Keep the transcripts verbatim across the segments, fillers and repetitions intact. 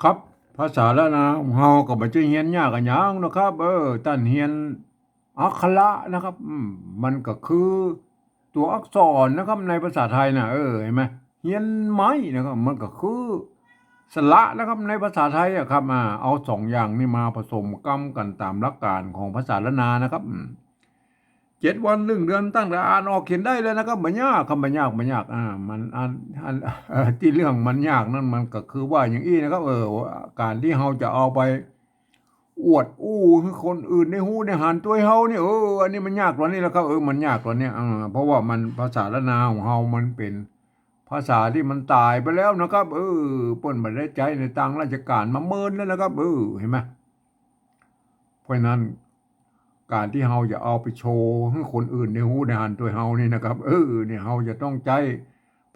ครับ ภาษาล้านนาของเฮาก็บ่ใจ้เฮียนยากอะหยังนะครับ เออ ต้านเฮียนอักขระนะครับ อืม มันก็คือตั๋วอักษรนะครับ ในภาษาไทยน่ะ เออ หันก่อ เฮียนไม้นะครับ มันก็คือสระนะครับ ในภาษาไทยอะครับ อ่า เอาสองอย่างนี้มาผสมกำกั๋นต๋ามหลักการของภาษาล้านนานะครับ อืม เจ็ดวันหนึ่งเดือนตั้งแต่อ่านออกเขียนได้เลยนะครับ บ่ยากครับ บ่ยาก บ่ยาก อ่า มัน อัน อัน เอ่อ ตี้เรื่องมันยากนั้นมันก็คือว่าอย่างอี้นะครับ เออ ก๋านตี้เฮาจะเอาไปอวดอู้หื้อคนอื่นได้ฮู้ได้หันตวยเฮานี่ เออ อันนี้มันยากต๋อนนี้แหละครับ เออ มันยากต๋อนนี้ เออ เพราะว่ามัน ภาษาล้านนาของเฮามันเป๋นภาษาตี้มันต๋ายไปแล้วนะครับ เออ เปิ้นบ่ได้ใจ๊ในตางราชก๋านมาเมินแล้วนะครับ เออ หันก่อ เพราะฉะนั้น ก๋านตี้เฮาจะเอาไปโชว์หื้อคนอื่นได้ฮู้ได้หันตวยเฮานี่นะครับ เออ เนี่ย เฮาจะต้องใจ๊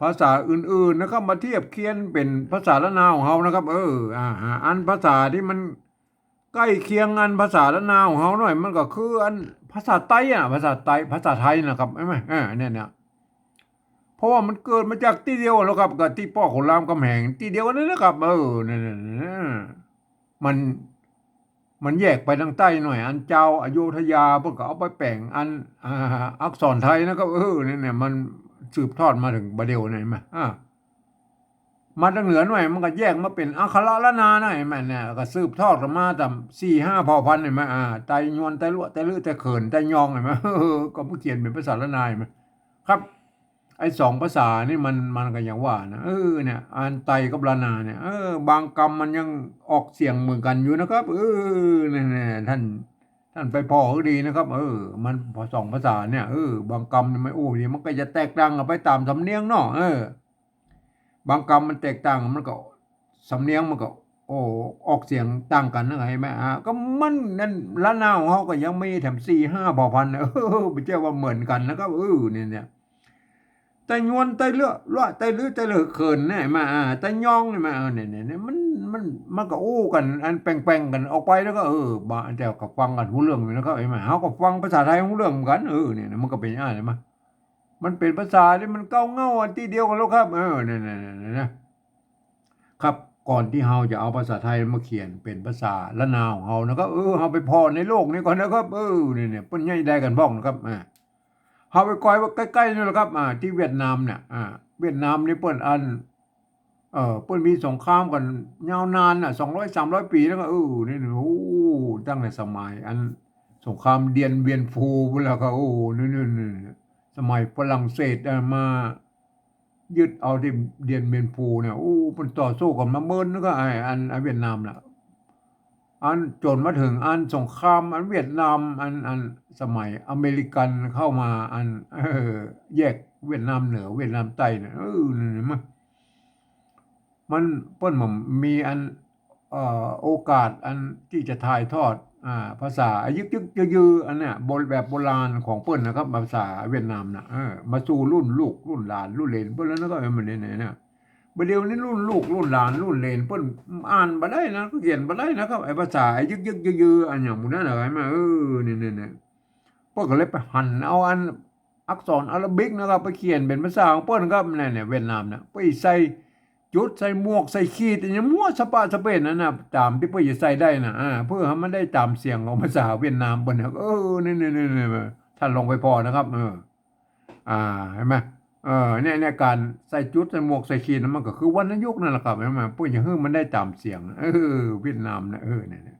ภาษาอื่นๆ นะครับ มาเทียบเคียงเป๋นภาษาล้านนาของเฮานะครับ เออ อ่า อันภาษาตี้มันใก้เคียงอันภาษาล้านนาของเฮาหน่อย มันก็คืออันภาษาใต้อะ ภาษาใต้ ภาษาไทยนะครับ หันก่อ เออ เนี่ย เนี่ย เพราะว่ามันเกิดมาจากตี้เดียวแล้วครับ กับตี้ป้อเขารามคำแหง ตี้เดียวกั๋นนั่นแหละครับ เออ เนี่ย เนี่ย เนี่ย มัน มันแยกไปตางใต้หน่อย อันจาวอโยธยาเปิ้นก็เอาไปแป๋งอัน อ่า อักษรไทยนะครับ เออ เนี่ย เนี่ย มันสืบทอดมาเถิงบ่าเดี่ยวนี่ หันก่อ อ่า มาตางเหนือหน่อย มันก็แยกมาเป๋นอักขระล้านนานะ หันก่อ เนี่ย ก็สืบทอดกั๋นมาต๋ามสี่ห้าเผ่าพันธุ์ หันก่อ อ่า ไตยวน ไตลัวะ ไตลึ ไตเขิน ไตยอง หันก่อ เออ ก็มาเขียนเป๋นภาษาล้านนา หันก่อ ครับ ไอ้สองภาษานี่มัน มันก็อย่างว่านะ เออ เนี่ย อันไตกับล้านนาเนี่ย เออ บางกำมันยังออกเสียงเหมือนกั๋นอยู่นะครับ เออ เนี่ย เนี่ย ต้าน ต้านไปผ่อหื้อดีนะครับ เออ มัน สองภาษาเนี่ย เออ บางกำนี่มัน โอ้ นี่มันก็จะแตกต่างกั๋นไปต๋ามสำเนียงเนาะ เออ บางกำมันแตกต่าง มันก็ สำเนียงมันก็ โอ้ ออกเสียงต่างกั๋นนะ หันก่อ อ่า ก็มันนั่น ล้านนาของเฮาก็ยังมีแถมสี่ห้าเผ่าพันธุ์นะ เออ บ่ใจ้ว่าเหมือนกั๋นนะครับ เออ เนี่ย เนี่ย ไตยวน ไตลัวะ ไตลึ ไตเขิน เนี่ย หันก่อ อ่า ไตยอง หันก่อ อ่า เนี่ย เนี่ย เนี่ย มัน มัน มันก็อู้กั๋น อันแปลงๆ กั๋นออกไปแล้วก็ เออ บ่า แต่ก็ฟังกั๋นฮู้เรื่องอยู่นะครับ หันก่อ เฮาก็ฟังภาษาไทยฮู้เรื่องเหมือนกั๋น เออ เนี่ย มันก็เป๋นอย่างนั้น หันก่อ มันเป๋นภาษาตี้มันเก๊าเง่าอันตี้เดียวกั๋นแล้วครับ เออ เนี่ย เนี่ย เนี่ย เนี่ย ครับ ก่อนตี้เฮาจะเอาภาษาไทยมาเขียนเป๋นภาษาล้านนาของเฮานะครับ เออ เฮาไปผ่อในโลกนี้ก่อนนะครับ เออ เนี่ย เนี่ย เปิ้นใหญ่ได้กั๋นบ้องนะครับ อ่า เฮาไปกอยว่าใก้ๆ นี่แหละครับ อ่า ตี้เวียดนามเนี่ย อ่า เวียดนามนี่เปิ้นอัน เอ่อ เปิ้นมีสงครามกั๋นยาวนานน่ะ สองร้อยสามร้อยปี๋แล้วก็ เออ นี่ โอ้ ตั้งแต่สมัยอันสงครามเตียนเวียนฟู่นแล้วก็ โอ้ นี่ นี่ นี่ สมัยฝรั่งเศส อ่ะ มา ยึดเอาตี้เตียนเวียนฟู่เนี่ย โอ้ เปิ้นต่อสู้กั๋นมาเมินแล้วก็ ไอ้ อัน อันเวียดนามน่ะ อันจ๋นมาเถิงอันสงครามอันเวียดนาม อัน อันสมัยอเมริกันเข้ามา อัน เออ แยกเวียดนามเหนือเวียดนามใต้เนี่ย เออ นี่ นี่ มัน มัน เปิ้นบ่มีอัน เอ่อ โอกาสอันตี้จะถ่ายทอด อ่า ภาษาอะยึกๆ ยื้อๆ อันเนี้ย โบ- แบบโบราณของเปิ้นนะครับ ภาษาเวียดนามน่ะ เออ มาสู่รุ่นลูกรุ่นหลานรุ่นเหลนเปิ้นแล้วนะครับ เออ มันเนี่ย เนี่ย เนี่ย บ่าเดี่ยวนี้รุ่นลูกรุ่นหลานรุ่นเหลนเปิ้นอ่านบ่ได้นะ ก็เขียนบ่ได้นะครับ ไอ้ภาษาอะยึกๆ ยื้อๆ อันอย่างหมู่นั้นน่ะ หันก่อ เออ เนี่ย เนี่ย เนี่ย เปิ้นก็เลยไปหันเอาอันอักษรอาราบิกนะครับ ไปเขียนเป๋นภาษาของเปิ้นครับ เนี่ย เนี่ย เวียดนามน่ะ ไปใส่จุด ใส่หมวก ใส่ขีด อะหยังมั่วสะปะสะเปะนั่นน่ะ ต๋ามตี้เปิ้นจะใส่ได้น่ะ อ่า เพื่อหื้อมันได้ต๋ามเสียงของภาษาเวียดนามเปิ้นน่ะ เออ นี่ นี่ นี่ นี่ ต้านลองไปผ่อนะครับ เออ อ่า หันก่อ เออ เนี่ย เนี่ย ก๋านใส่จุด ใส่หมวก ใส่ขีดน่ะ มันก็คือวรรณยุกต์นั่นแหละครับ หันก่อ เปิ้นจะหื้อมันได้ต๋ามเสียง เออ เวียดนามน่ะ เออ เนี่ย เนี่ย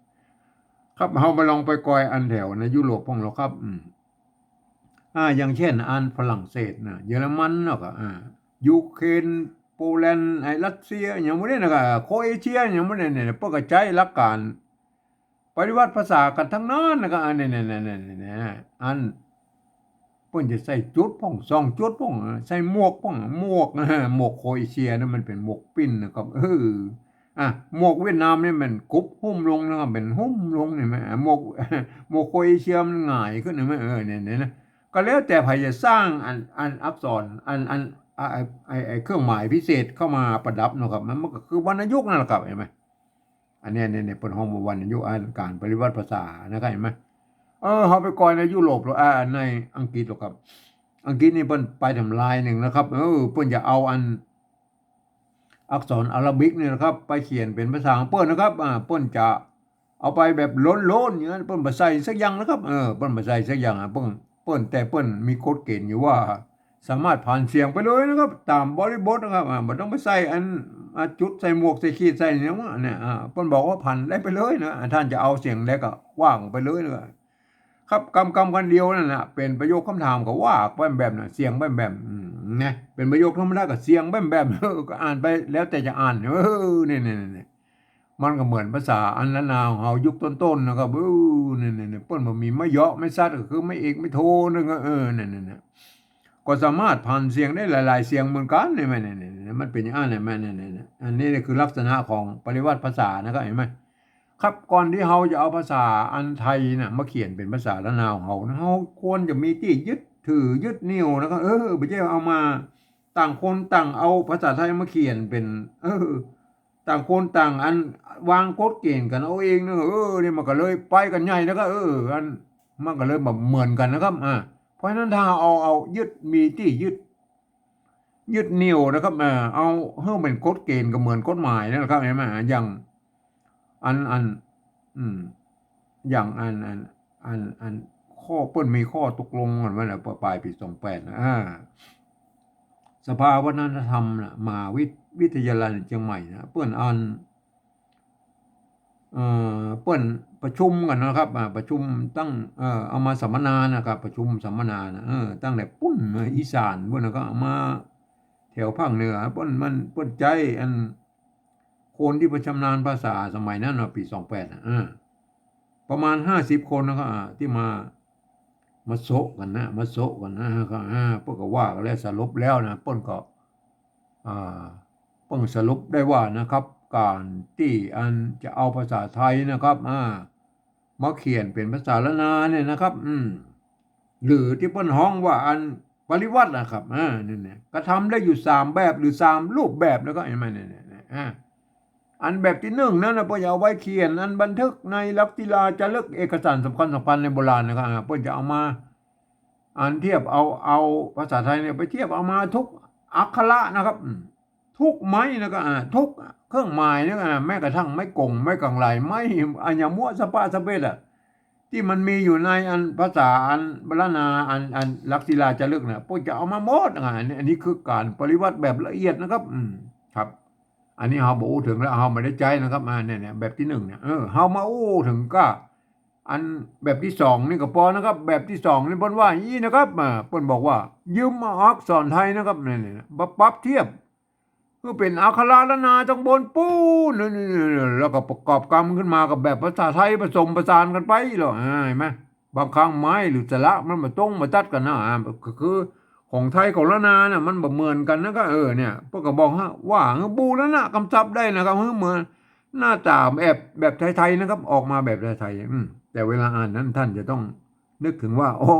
ครับ เฮามาลองไปกอยอันแถวในยุโรปพ่องเฮาครับ อืม อ่า อย่างเช่น อันฝรั่งเศสน่ะ เยอรมันเนาะ ก็ อ่า ยูเครน โปแลนด์ ไอ้รัสเซีย อะหยังหมู่นี้น่ะ ก็ โครเอเชีย อะหยังหมู่นี้เนี่ย เปิ้นก็ใจ๊หลักก๋านปฏิวัติภาษากั๋นตังนั้นน่ะ ก็ อันนี้ เนี่ย เนี่ย เนี่ย เนี่ย อัน เปิ้นจะใส่จุดพ่อง สองจุดพ่อง ใส่หมวกพ่อง หมวก หมวกโครเอเชียน่ะ มันเป๋นหมวกปิ้นนะครับ เออ อ่ะ หมวกเวียดนามนี่มันกุบหุ้มลงนะครับ เป๋นหุ้มลง หันก่อ อ่ะ หมวก หมวกโครเอเชียมันหงายขึ้น หันก่อ เออ เนี่ย เนี่ยนะ ก็แล้วแต่ใผจะสร้างอัน อันอักษร อัน อัน อ่ะ ไอ้ ไอ้ ไอ้เครื่องหมายพิเศษเข้ามาประดับเนาะครับ มัน มันก็คือวรรณยุกต์นั่นแหละครับ หันก่อ อันเนี้ย เนี่ย เนี่ย เปิ้นฮ้องว่าวรรณยุกต์ อันก๋านปฏิวัติภาษานะครับ หันก่อ เออ เฮาไปกอยในยุโรปแล้ว อ่า ในอังกฤษแล้วครับ อังกฤษนี่เปิ้นไปแถมลายนึ่งนะครับ เออ เปิ้นจะเอาอัน อักษรอาราบิกนี่นะครับ ไปเขียนเป๋นภาษาของเปิ้นนะครับ อ่า เปิ้นจะเอาไปแบบโล้นๆ อย่างนั้น เปิ้นบ่ใส่สักอย่างนะครับ เออ เปิ้นบ่ใส่สักอย่างอะ เปิ้น เปิ้น แต่เปิ้นมีกฎเก๋ณฑ์อยู่ว่า สามารถผันเสียงไปเลยนะครับ ต๋ามบริบทนะครับ อ่า บ่ต้องไปใส่อัน อ่า จุดใส่หมวกใส่ขีดใส่หยังวะเนี่ย อ่า เปิ้นบอกว่าผันได้ไปเลยนะ อ่า ต้านจะเอาเสียงใดก็ว่าไปเลยนะ ครับ กำ กำ กำเดียวนั่นน่ะ เป๋นประโยคคำถามก็ว่าไปแบบนั้น เสียงไปแบบ อืม นะ เป๋นประโยคธรรมดาก็เสียงไปแบบ เออ ก็อ่านไปแล้วแต่จะอ่าน เออ เนี่ย เนี่ย เนี่ย มันก็เหมือนภาษาอันล้านนาของเฮายุคต้นๆ นะครับ เออ เนี่ย เนี่ย เนี่ย เปิ้นบ่มีไม้เหยาะไม้ซัด ก็คือไม้เอกไม้โทนั่นก็ เออ เนี่ย เนี่ย เนี่ย ก็สามารถผันเสียงได้หลายๆ เสียงเหมือนกั๋น เนี่ย เนี่ย เนี่ย เนี่ย มันเป๋นอย่างนั้น เนี่ย เนี่ย เนี่ย เนี่ย อันนี้เนี่ยคือลักษณะของปริวัติภาษานะครับ หันก่อ ครับ ก่อนตี้เฮาจะเอาภาษาอันไทยน่ะ มาเขียนเป๋นภาษาล้านนาของเฮานะ เฮาควรจะมีตี้ยึดถือยึดเหนี่ยวนะครับ เออ บ่ใจ้เอามา ต่างคนต่างเอาภาษาไทยมาเขียนเป๋น เออ ต่างคนต่างอันวางกฎเก๋ณฑ์กั๋นเอาเองนะ เออ เนี่ยมันก็เลยไปกั๋นใหญ่นะครับ เออ อัน มันก็เลยบ่เหมือนกั๋นนะครับ อ่า เพราะฉะนั้นถ้าเอา เอายึด มีตี้ยึด ยึดเหนี่ยวนะครับ อ่า เอาหื้อเป๋นกฎเก๋ณฑ์ก็เหมือนกฎหมายนะครับ หันก่อ อย่าง อัน อัน อืม อย่างอัน อัน อัน อัน ข้อ เปิ้นมีข้อตกลงกั๋นไว้แล้ว ปลายปี๋สองแปดนะ อ่า สภาวัฒนธรรมน่ะ มหาวิ วิทยาลัยเจียงใหม่นะ เปิ้นอัน เอ่อ เปิ้นประชุมกั๋นนะครับ อ่า ประชุมตั้ง เอ่อ เอามาสัมมนานะครับ ประชุมสัมมนานะ เออ ตั้งแต่ปู๊นมาอีสานปู๊น แล้วก็เอามาแถวภาคเหนือ เปิ้น มัน เปิ้นใจ๊อัน คนตี้บ่ชำนาญภาษาสมัยนั้นเนาะ ปี๋สองแปดน่ะ เออ ประมาณห้าสิบคนนะครับ อ่า ตี้มา มาโซะกั๋นนะ มาโซะกั๋นนะ ก็ อ่า เปิ้นก็ว่ากั๋นแล้ว สรุปแล้วนะ เปิ้นก็ อ่า เปิ้นสรุปได้ว่านะครับ ก๋านตี้อันจะเอาภาษาไทยนะครับ อ่า มาเขียนเป๋นภาษาล้านนาเนี่ยนะครับ อืม หรือตี้เปิ้นฮ้องว่าอันปริวัตินะครับ อ่า นี่เนี่ย กระทำได้อยู่สามแบบหรือสามรูปแบบนะครับ หันก่อ เนี่ย เนี่ย เนี่ย อ่า อันแบบตี้นึ่งนั้นน่ะ เปิ้นจะเอาไว้เขียนอันบันทึกในลักษิลาจารึก เอกสารสำคัญสำคัญในโบราณนะครับ อ่า เปิ้นจะเอามา อันเทียบเอา เอาภาษาไทยเนี่ยไปเทียบเอามาทุกอักขระนะครับ อืม ทุกไม้นะครับ อ่า ทุกเครื่องหมายนะครับ อ่า แม้กระทั่งไม้กง ไม้กังไหล ไม้อะหยังมั่วสะปะสะเปดอะ ตี้มันมีอยู่ในอันภาษาอันล้านนา อัน อันลักษิลาจารึกน่ะ เปิ้นจะเอามาหมด อ่า อันนี้ อันนี้คือก๋านปริวัติแบบละเอียดนะครับ อืม ครับ อันนี้เฮาบ่อู้เถิงแล้ว เฮาบ่ได้ใจ๊นะครับ อ่า เนี่ย เนี่ย แบบตี้นึ่งเนี่ย เออ เฮามาอู้เถิงก้า อันแบบตี้สองนี่ก็ปอนะครับ แบบตี้สองนี่เปิ้นว่าอย่างอี้นะครับ อ่า เปิ้นบอกว่ายืมเอาอักษรไทยนะครับ เนี่ย เนี่ย มาปรับเทียบ คือเป๋นอักขระล้านนาตังบนปู๊น นี่ นี่ นี่ แล้วก็ประกอบกำขึ้นมากับแบบภาษาไทยผสมผสานกั๋นไปแล้ว อ่า หันก่อ บางครั้งไม้หรือสระมันบ่ตรงบ่ตัดกั๋นนะ อ่า ก็คือของไทยของล้านนาน่ะ มันบ่เหมือนกั๋นนะครับ เออ เนี่ย เปิ้นก็บอกฮะ ว่าหื้อบูรณะกำชับได้นะครับ หื้อเหมือนหน้าต๋าแบบ แบบไทยๆ นะครับ ออกมาแบบไทยๆ อืม แต่เวลาอ่านนั้นต้านจะต้องนึกเถิงว่า โอ้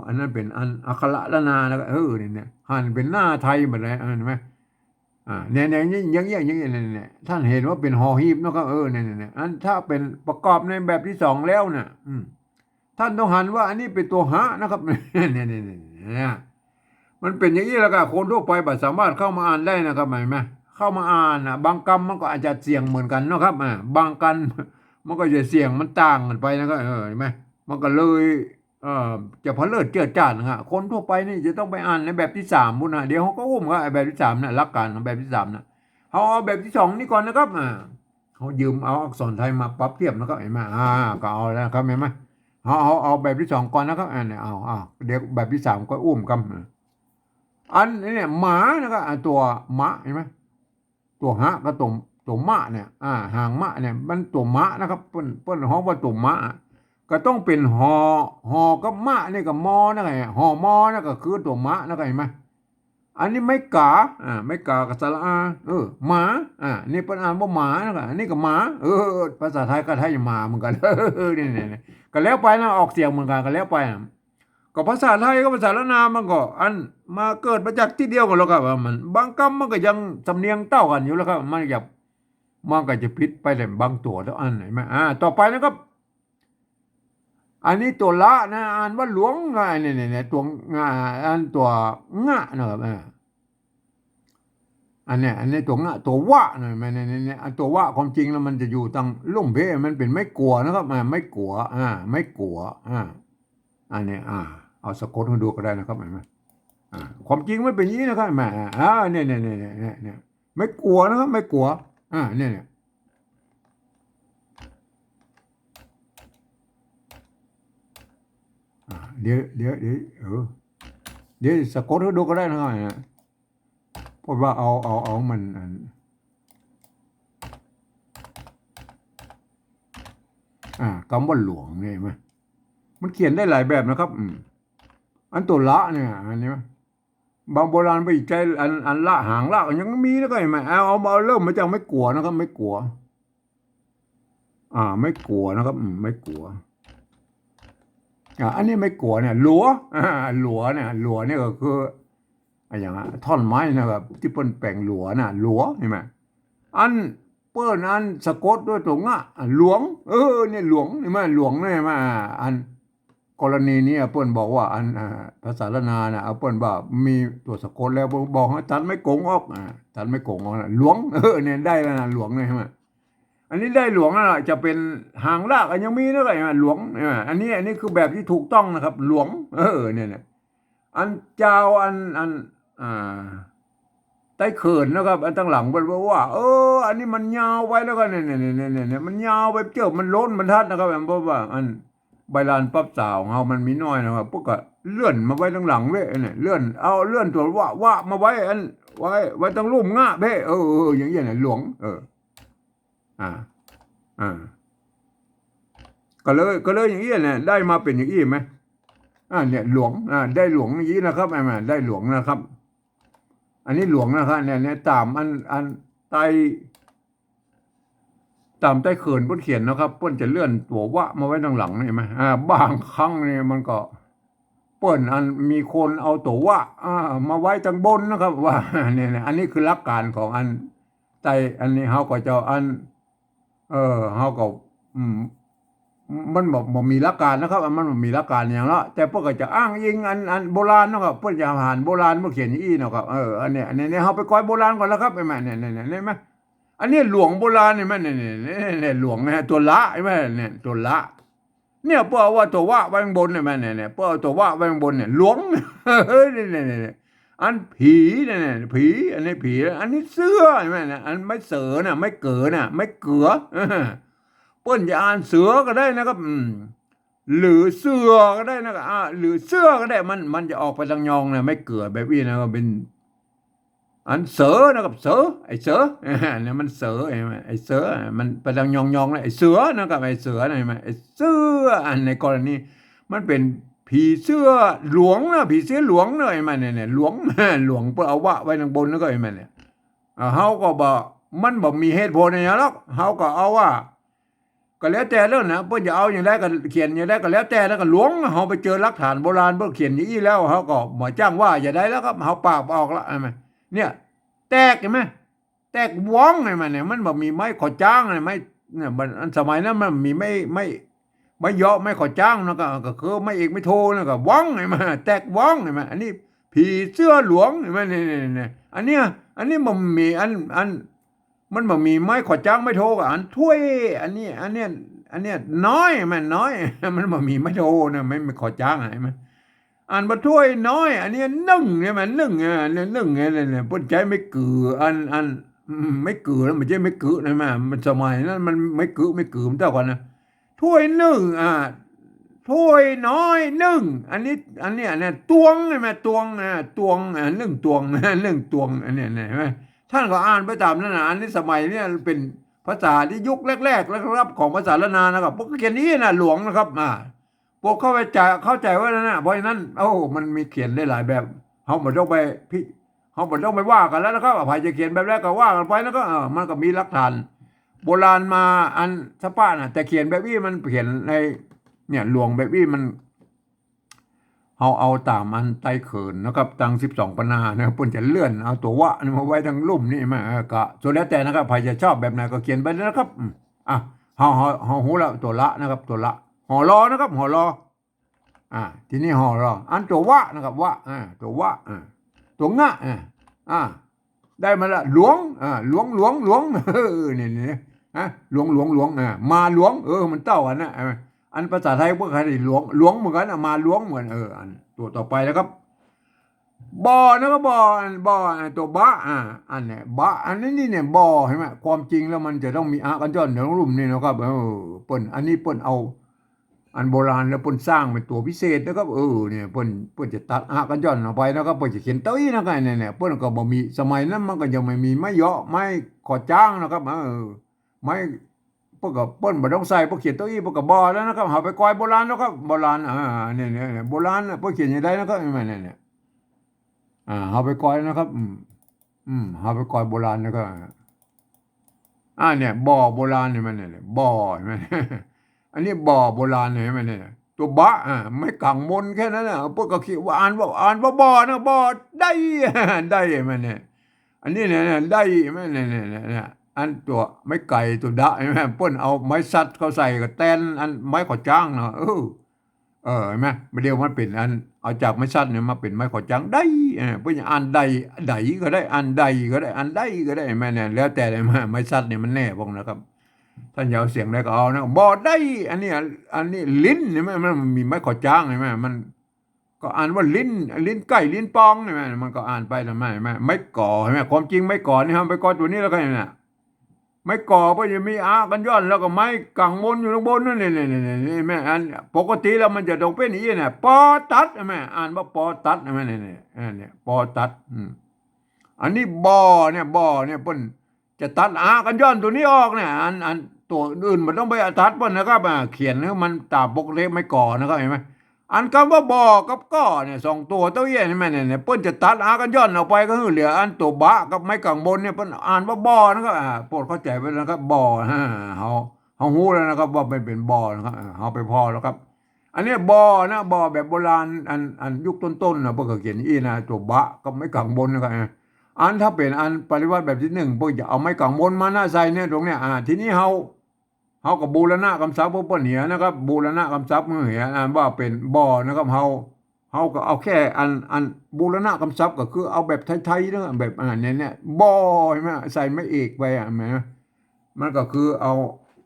อันนั้นเป๋นอันอักขระล้านนานะครับ เออ เนี่ย เนี่ย หันเป๋นหน้าไทยหมดเลย เห็นก่อ อ่า เนี่ย เนี่ย อย่างเงี้ย อย่างเงี้ย เนี่ย เนี่ย ต้านหันว่าเป๋นหอหีบนะครับ เออ เนี่ย เนี่ย เนี่ย อันถ้าเป๋นประกอบในแบบตี้สองแล้วน่ะ อืม ต้านต้องหันว่าอันนี้เป๋นตั๋วหะนะครับ เนี่ย เนี่ย เนี่ย เนี่ย มันเป๋นอย่างอี้แล้วก็คนทั่วไปบ่สามารถเข้ามาอ่านได้นะครับ หันก่อ เข้ามาอ่านน่ะ บางกำมันก็อาจจะเสียงเหมือนกั๋นนะครับ อ่า บางกำมันก็จะเสียงมันต่างกั๋นไปนะครับ เออ หันก่อ มันก็เลย เอ่อ จะเผลิดเจิดจ้านนะฮะ คนทั่วไปนี่จะต้องไปอ่านในแบบตี้สามปู๊นนะ เดี๋ยวเฮาก็อู้ครับ ไอ้แบบตี้สามน่ะ หลักก๋านของแบบตี้สามน่ะ เฮาเอาแบบตี้สองนี่ก่อนนะครับ อ่า เฮายืมเอาอักษรไทยมาปรับเทียบนะครับ หันก่อ อ่า ก็เอาแล้วครับ หันก่อ เฮา เฮาเอาแบบตี้สองก่อนนะครับ อ่า เนี่ย เอา เอา เดี๋ยวแบบตี้สามก็อู้ครับ อ่า อันนี้เนี่ย หมานะครับ อ่า ตั๋วหมะ หันก่อ ตั๋วหะกับตั๋ว ตั๋วมะเนี่ย อ่า หางมะเนี่ย มันตั๋วหมะนะครับ เปิ้น เปิ้นฮ้องว่าตั๋วหมะ ก็ต้องเป๋นหอ หอกับมะนี่ก็มอนะครับ หอมอนี่ก็คือตั๋วหมะนะครับ หันก่อ อันนี้ไม้ก๋า อ่า ไม้ก๋ากับสระอา เออ หมา อ่า นี่เปิ้นอ่านว่าหมานะครับ อันนี้ก็หมา เออ ภาษาไทยกับไทยหมาเหมือนกั๋น เออ นี่ นี่ นี่ ก็แล้วไปนะ ออกเสียงเหมือนกั๋น ก็แล้วไปนะ ก็ภาษาไทยกับภาษาล้านนามันก็อันมาเกิดมาจากตี้เดียวกั๋นแล้วครับ ว่ามัน บางกำมันก็ยังสำเนียงเต้ากั๋นอยู่แล้วครับ มันจะ มันก็จะผิดไปแต่บางตั๋วเต้าอัน หันก่อ อ่า ต่อไปนะครับ อันนี้ตั๋วละนะ อ่านว่าหลวง อ่า เนี่ย เนี่ย เนี่ย ตั๋ว อ่า อันตั๋วงะนะครับ อ่า อันเนี้ย อันนี้ตั๋วงะ ตั๋ววะนะ แม่น เนี่ย เนี่ย เนี่ย อันตั๋ววะความจริงแล้วมันจะอยู่ตังลุ่มเป๊ะ มันเป๋นไม้กั๋วนะครับ อ่า ไม้กั๋ว อ่า ไม้กั๋ว อ่า อันเนี้ย อ่า เอาสะกดหื้อดูก็ได้นะครับ หันก่อ อ่า ความจริงมันเป๋นอย่างนี้นะครับ แม่น อ่า เนี่ย เนี่ย ไม้กั๋วนะครับ ไม้กั๋ว อ่า เนี่ย เนี่ย อ่า เดี๋ยว เดี๋ยว เดี๋ยว เออ เดี๋ยวสะกดหื้อดูก็ได้นะครับ เนี่ย เพราะว่าเอา เอา เอามัน อัน อ่า กำว่าหลวงเนี่ย หันก่อ มันเขียนได้หลายแบบนะครับ อืม อันตั๋วละเนี่ย หันก่อ บางโบราณไปใจ๊อัน อันละ หางละก็ยังมีนะ หันก่อ เอา เอา เอาเริ่มมาจากไม้กั๋วนะครับ ไม้กั๋ว อ่า ไม้กั๋วนะครับ อืม ไม้กั๋ว อ่า อันนี้ไม้กั๋วเนี่ย หลัว อ่า หลัวเนี่ย หลัวเนี่ยก็คือ อะหยังอะ ท่อนไม้นะครับ ตี้เปิ้นแป๋งหลัวน่ะ หลัว หันก่อ อันเปิ้นอันสะกดด้วยตั๋วงะ อ่ะ หลวง เออ เนี่ย หลวง หันก่อ หลวงเนี่ย หันก่อ อ่า อัน กรณีนี้เปิ้นบอกว่าอัน อ่า ภาษาล้านนาน่ะ เอาเปิ้นว่ามีตั๋วสะกดแล้ว บอกให้ตัดไม้กงออก อ่า ตัดไม้กงออกน่ะ หลวง เออ เนี่ยได้แล้วน่ะ หลวงเนี่ย หันก่อ อันนี้ได้หลวงแล้วล่ะ จะเป๋นหางละก็ยังมีนะ ก็หันก่อ หลวง เออ อันนี้ อันนี้คือแบบตี้ถูกต้องนะครับ หลวง เออ เนี่ย เนี่ย อันจาวอัน อัน อ่า ใต้เขินนะครับ อันตังหลังเปิ้นบอกว่า เออ อันนี้มันยาวไปแล้วก็เนี่ย เนี่ย เนี่ย เนี่ย เนี่ย มันยาวไปเจิ่า มันล้นบรรทัดนะครับ เพราะว่าอันใบลานปั๊บสาวของเฮามันมีน้อยนะครับ เปิ้นก็เลื่อนมาไว้ตังหลังเว้ย เนี่ย เลื่อน เอาเลื่อนตั๋ววะ วะมาไว้อัน ไว้ ไว้ตังลุ่มงะเว้ย เออ เออ อย่างเงี้ยน่ะ หลวง เออ อ่า อ่า ก็เลย ก็เลยอย่างอี้เนี่ย ได้มาเป๋นอย่างอี้ไหม อ่า เนี่ย หลวง อ่า ได้หลวงอย่างอี้นะครับ อ่า ได้หลวงนะครับ อันนี้หลวงนะครับ เนี่ย เนี่ย ต๋ามอัน อันใต้ ต๋ามใต้เขินเปิ้นเขียนนะครับ เปิ้นจะเลื่อนตั๋ววะมาไว้ตังหลังนี่ หันก่อ อ่า บางครั้งนี่มันก็ เปิ้นอันมีคนเอาตั๋ววะ อ่า มาไว้ตังบนนะครับ ว่า เนี่ย เนี่ย อันนี้คือหลักการของอันใต้ อันนี้เฮาก็จะอัน เออ เฮาก็ อืม มันบ่ บ่มีหลักการนะครับ มันบ่มีหลักการอะหยังละ แต่เปิ้นก็จะอ้างอิงอัน อันโบราณนะครับ เปิ้นจะหาโบราณมาเขียนอย่างอี้นะครับ เออ อันเนี้ย อันเนี้ย เนี่ย เฮาไปก้อยโบราณก่อนนะครับ หันก่อ เนี่ย เนี่ย เนี่ย หันก่อ อันนี้หลวงโบราณ หันก่อ เนี่ย เนี่ย เนี่ย หลวงนะ ตั๋วละ หันก่อ เนี่ย ตั๋วละ เนี่ย เปิ้นเอาว่าตั๋ววะไว้ตังบน หันก่อ เนี่ย เนี่ย เปิ้นเอาตั๋ววะไว้ตังบนเนี่ย หลวง เนี่ย เนี่ย เนี่ย อันผีเนี่ย เนี่ย ผี อันนี้ผี อันนี้เสื้อ หันก่อ เนี่ย อันไม้เสือน่ะ ไม้เก๋อน่ะ ไม้เก๋อ เปิ้นจะอ่านเสือก็ได้นะครับ อืม หรือเสื้อก็ได้นะครับ อ่า หรือเสื้อก็ได้ มัน มันจะออกไปตังยองนะ ไม้เก๋อแบบอี้นะ ก็เป๋น อันเสือนะครับ เสือ ไอ้เสือ เนี่ยมันเสือ หันก่อ ไอ้เสือ มันไปตังยองๆ นะ ไอ้เสือนะครับ ไอ้เสือนะ หันก่อ ไอ้เสือ อันในกรณี มันเป๋นผีเสื้อหลวงนะ ผีเสื้อหลวงนะ หันก่อ เนี่ย เนี่ย หลวง หลวง เปิ้นเอาวะไว้ตังบน หันก่อ เนี่ย อ่า เฮาก็บ่ มันบ่มีเหตุผลอะหยังหรอก เฮาก็เอาว่า ก็แล้วแต่แล้วนะ เปิ้นจะเอาอย่างใดก็เขียนอย่างใดก็แล้วแต่แล้ว ก็หลวง เฮาไปเจอหลักฐานโบราณเปิ้นเขียนอย่างอี้แล้ว เฮาก็บ่จ้างว่าจะใดแล้วครับ เฮาปากบ่ออกละ หันก่อ เนี่ย แตก หันก่อ แตกหวอง หันก่อ เนี่ย มันบ่มีไม้ขอจ๊าง ไม้ เนี่ย มัน อันสมัยนั้นมันมีไม้ ไม้ ไม้เยาะ ไม้ขอจ๊างนะ ก็ ก็คือไม้เอกไม้โทนะ ก็หวอง หันก่อ แตกหวอง หันก่อ อันนี้ผีเสื้อหลวง หันก่อ เนี่ย เนี่ย เนี่ย อันเนี้ย อันนี้บ่มีอัน อัน มันบ่มีไม้ขอจ๊างไม้โทก็อันถ้วย อันนี้ อันเนี้ย อันเนี้ยน้อย มันน้อย มันบ่มีไม้โทนะ ไม้ ไม้ขอจ๊าง หันก่อ อันบ่ถ้วยน้อย อันนี้นึ่ง หันก่อ นึ่ง อ่า นึ่ง หันก่อ เนี่ย เนี่ย เปิ้นใจ๊ไม้เก๋อ อัน อัน อืม ไม้เก๋อ แล้วมันใจ๊ไม้เก๋อ หันก่อ มันสมัยนั้นมันไม้เก๋อ ไม้เก๋อ มันเต้าก่อนนะ ถ้วยนึ่ง อ่า ถ้วยน้อยนึ่ง อันนี้ อันนี้ อันนี้ตวง หันก่อ ตวง อ่า ตวง อ่า นึ่งตวง นึ่งตวง อันนี้ หันก่อ ท่านก็อ่านไปต๋ามนั้นนะ อันนี้สมัยเนี่ยเป๋นภาษาตี้ยุคแรกๆ แรกๆ ของภาษาล้านนานะครับ เปิ้นก็เขียนอย่างอี้นะ หลวงนะครับ อ่า พวกเข้าใจ๋ เข้าใจ๋ว่านั้นนะ เพราะฉะนั้น โอ้ มันมีเขียนได้หลายแบบ เฮาบ่ต้องไปพิ เฮาบ่ต้องไปว่ากั๋นแล้วนะครับ ใผจะเขียนแบบใดก็ว่ากั๋นไปนะครับ เออ มันก็มีหลักฐานโบราณมาอันสะปะนะ แต่เขียนแบบอี้มันเขียนใน เนี่ย หลวงแบบอี้มัน เฮาเอาต๋ามอันใต้เขินนะครับ ตังสิบสองปันนานะครับ เปิ้นจะเลื่อนเอาตั๋ววะนี่มาไว้ตังลุ่มนี่มา เออ ก็สุดแล้วแต่นะครับ ใผจะชอบแบบไหนก็เขียนไปเลยนะครับ อืม อ่ะ เฮา เฮา เฮาฮู้แล้ว ตั๋วละนะครับ ตั๋วละ หอลอนะครับ หอลอ อ่า ทีนี้หอลอ อันตั๋ววะนะครับ วะ อ่า ตั๋ววะ อ่า ตั๋วงะ อ่า อ่า ได้มาละ หลวง อ่า หลวง หลวง หลวง เออ เนี่ย เนี่ย ฮะ หลวง หลวง หลวง อ่า มาหลวง เออ มันเต้ากั๋นนะ อ่า อันภาษาไทยพวกใครหลวง หลวงเหมือนกั๋นนะ มาหลวงเหมือน เออ อันตัวต่อไปนะครับ บ่อนะครับ บ่อ อัน บ่อ อันตัวบะ อ่า อันเนี่ย บะ อันนี้นี่เนี่ย บ่อ เห็นไหม ความจริงแล้วมันจะต้องมีอะกั๋นจ้อนในลุ่มนี่นะครับ เออ เปิ้น อันนี้เปิ้นเอา อันโบราณแล้วเปิ้นสร้างเป๋นตั๋วพิเศษนะครับ เออ เนี่ย เปิ้น เปิ้นจะตัดอะกั๋นจ้อนออกไปนะครับ เปิ้นจะเขียนเต้าอี้นะครับ เนี่ย เนี่ย เปิ้นก็บ่มี สมัยนั้นมันก็ยังบ่มีไม้เหยาะ ไม้ขอจ๊างนะครับ เออ ไม้ เปิ้นก็ เปิ้นบ่ต้องใส่ เปิ้นเขียนเต้าอี้ เปิ้นก็บ่อแล้วนะครับ เฮาไปก่อยโบราณแล้วครับ โบราณ อ่า เนี่ย เนี่ย เนี่ย โบราณน่ะ เปิ้นเขียนอย่างใดนะครับ เนี่ย เนี่ย เนี่ย อ่า เฮาไปก่อยนะครับ อืม อืม เฮาไปก่อยโบราณแล้วก็ อ่า เนี่ย บ่อโบราณ เห็นไหม เนี่ย เนี่ย บ่อ เห็นไหม อันนี้บ่อโบราณ เห็นไหม เนี่ย ตั๋วบะ อ่า ไม้กังมนแค่นั้นน่ะ เปิ้นก็เขียนว่า อ่านว่า อ่านว่าบ่อนะ บ่อได้ ได้ เห็นไหม เนี่ย อันนี้เนี่ย เนี่ย ได้ เห็นไหม เนี่ย เนี่ย เนี่ย เนี่ย อันตั๋วไม้ไก่ตั๋วดะ เห็นไหม เปิ้นเอาไม้สัตว์เข้าใส่ก็แตนอันไม้ขอจ๊างเนาะ เออ เออ เห็นไหม บ่าเดี่ยวมันเป๋นอัน เอาจากไม้สัตว์เนี่ยมาเป๋นไม้ขอจ๊างได้ เออ เปิ้นจะอ่านได้ ได้ก็ได้ อ่านได้ก็ได้ อ่านได้ก็ได้ เห็นไหม เนี่ย แล้วแต่เลย ไม้สัตว์เนี่ยมันแน่ป้องนะครับ ต้านจะเอาเสียงใดก็เอานะ บ่ได้ อันนี้ อันนี้ลิ้น เห็นไหม มันมีไม้ขอจ๊าง เห็นไหม มันก็อ่านว่าลิ้น ลิ้นไก่ ลิ้นปอง เห็นไหม มันก็อ่านไป เห็นไหม ไม้ก่อ เห็นไหม ความจริงไม้ก่อนี่ เฮาไปก่อตั๋วนี้แล้วก็เนี่ย ไม้ก่อเปิ้นจะมีอะกั๋นจ้อน แล้วก็ไม้กังมนอยู่ข้างบนนั่น นี่ นี่ นี่ นี่ นี่ แม่ อันปกติแล้วมันจะต้องเป๋นอี้เนี่ย ปอตัด แม่ อ่านว่าปอตัด แม่ นี่ นี่ อ่า เนี่ย ปอตัด อืม อันนี้บ่อเนี่ย บ่อเนี่ย เปิ้นจะตัดอะกั๋นจ้อนตั๋วนี้ออกเนี่ย อัน อันตั๋วอื่นบ่ต้องไปตัดเปิ้นนะครับ อ่า เขียนหื้อมันต๋ามปกติไม้ก่อนะครับ หันก่อ อันกำว่าบ่อกับก่อเนี่ย สองตั๋วเต้าอี้ หันก่อ เนี่ย เนี่ย เปิ้นจะตัดอะกั๋นจ้อนออกไปก็หื้อเหลืออันตั๋วบะกับไม้กังมนเนี่ย เปิ้นอ่านว่าบ่อนะครับ อ่า โปรดเข้าใจ๋ไว้นะครับ บ่อ อ่า เฮา เฮาฮู้แล้วนะครับ ว่ามันเป๋นบ่อนะครับ อ่า เฮาไปผ่อแล้วครับ อันนี้บ่อนะ บ่อแบบโบราณ อัน อันยุคต้นๆ นะ เปิ้นก็เขียนอี้นะ ตั๋วบะกับไม้กังมนนะครับ อ่า อันถ้าเป๋นอันปริวรรตแบบตี้นึ่ง เปิ้นจะเอาไม้กังมนมานะใส่เนี่ย ตรงเนี้ย อ่า ทีนี้เฮา เฮาก็บูรณะกำศัพท์เปิ้นเหียนะครับ บูรณะกำศัพท์เปิ้นเหีย อ่า ว่าเป๋นบ่อนะครับ เฮา เฮาก็เอาแค่อัน อันบูรณะกำศัพท์ก็คือเอาแบบไทยๆ นะ แบบ อ่า เนี่ย เนี่ย บ่อ หันก่อ ใส่ไม้เอกไป อ่ะ หันก่อ มันก็คือเอา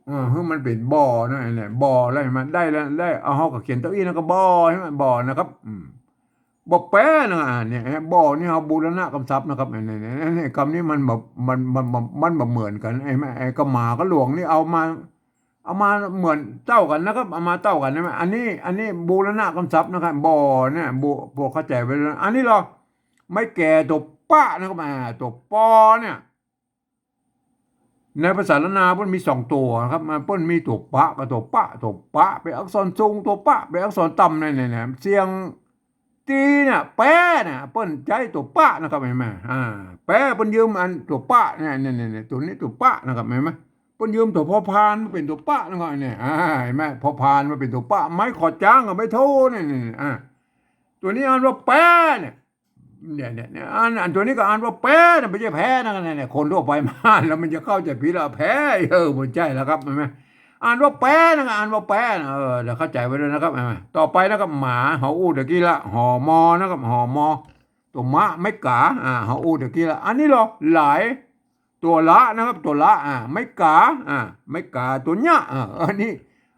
เออ หื้อมันเป๋นบ่อนะ เนี่ย บ่อแล้ว หันก่อ ได้แล้ว ได้ เอา เฮาก็เขียนเต้าอี้นะ ก็บ่อ หันก่อ บ่อนะครับ อืม บ่อแปนะ อ่า เนี่ย บ่อนี่เฮาบูรณะกำศัพท์นะครับ เนี่ย เนี่ย เนี่ย กำนี้มันบ่ มัน มัน มัน มันบ่เหมือนกั๋น ไอ้แม่ ไอ้กำหมากับหลวงนี่เอามา เอามาเหมือนเต้ากั๋นนะครับ เอามาเต้ากั๋นนะ อันนี้ อันนี้บูรณะกำศัพท์นะครับ บ่อเนี่ย บ่อ โปรดเข้าใจ๋ไว้นะ อันนี้ลอ ไม้แก่ตั๋วปะนะครับ อ่า ตั๋วปอเนี่ย ในภาษาล้านนาเปิ้นมีสองตั๋วนะครับ มันเปิ้นมีตั๋วปะกับตั๋วปะ ตั๋วปะเป๋นอักษรสูง ตั๋วปะเป๋นอักษรต่ำ เนี่ย เนี่ย เนี่ย เสียง ตี้เนี่ย แปเนี่ย เปิ้นใจ๊ตั๋วปะนะครับ หันก่อ อ่า แปเปิ้นยืมอันตั๋วปะเนี่ย เนี่ย เนี่ย เนี่ย ตั๋วนี้ตั๋วปะนะครับ หันก่อ เปิ้นยืมตั๋วพอพานมาเป๋นตั๋วปะนะครับ เนี่ย อ่า หันก่อ พอพานมาเป๋นตั๋วปะ ไม้ขอจ๊างกับไม้โท เนี่ย เนี่ย เนี่ย อ่า ตั๋วนี้อ่านว่าแปเนี่ย เนี่ย เนี่ย เนี่ย อัน อันตั๋วนี้ก็อ่านว่าแปนะ บ่ใจ้แพ้นะ เนี่ย เนี่ย คนทั่วไปมาอ่านแล้วมันจะเข้าใจ๋ผิดแล้ว แพ้ เออ บ่ใจ้แล้วครับ หันก่อ อ่านว่าแปนะ อ่านว่าแปนะ เออ เดี๋ยวเข้าใจ๋ไว้ด้วยนะครับ หันก่อ ต่อไปนะครับ หมา เฮาอู้ตะกี้ละ หอมอนะครับ หอมอ ตั๋วมะ ไม้ก๋า อ่า เฮาอู้ตะกี้ละ อันนี้ลอ หลาย ตั๋วละนะครับ ตั๋วละ อ่า ไม้ก๋า อ่า ไม้ก๋า ตั๋วเนี้ย อ่า อันนี้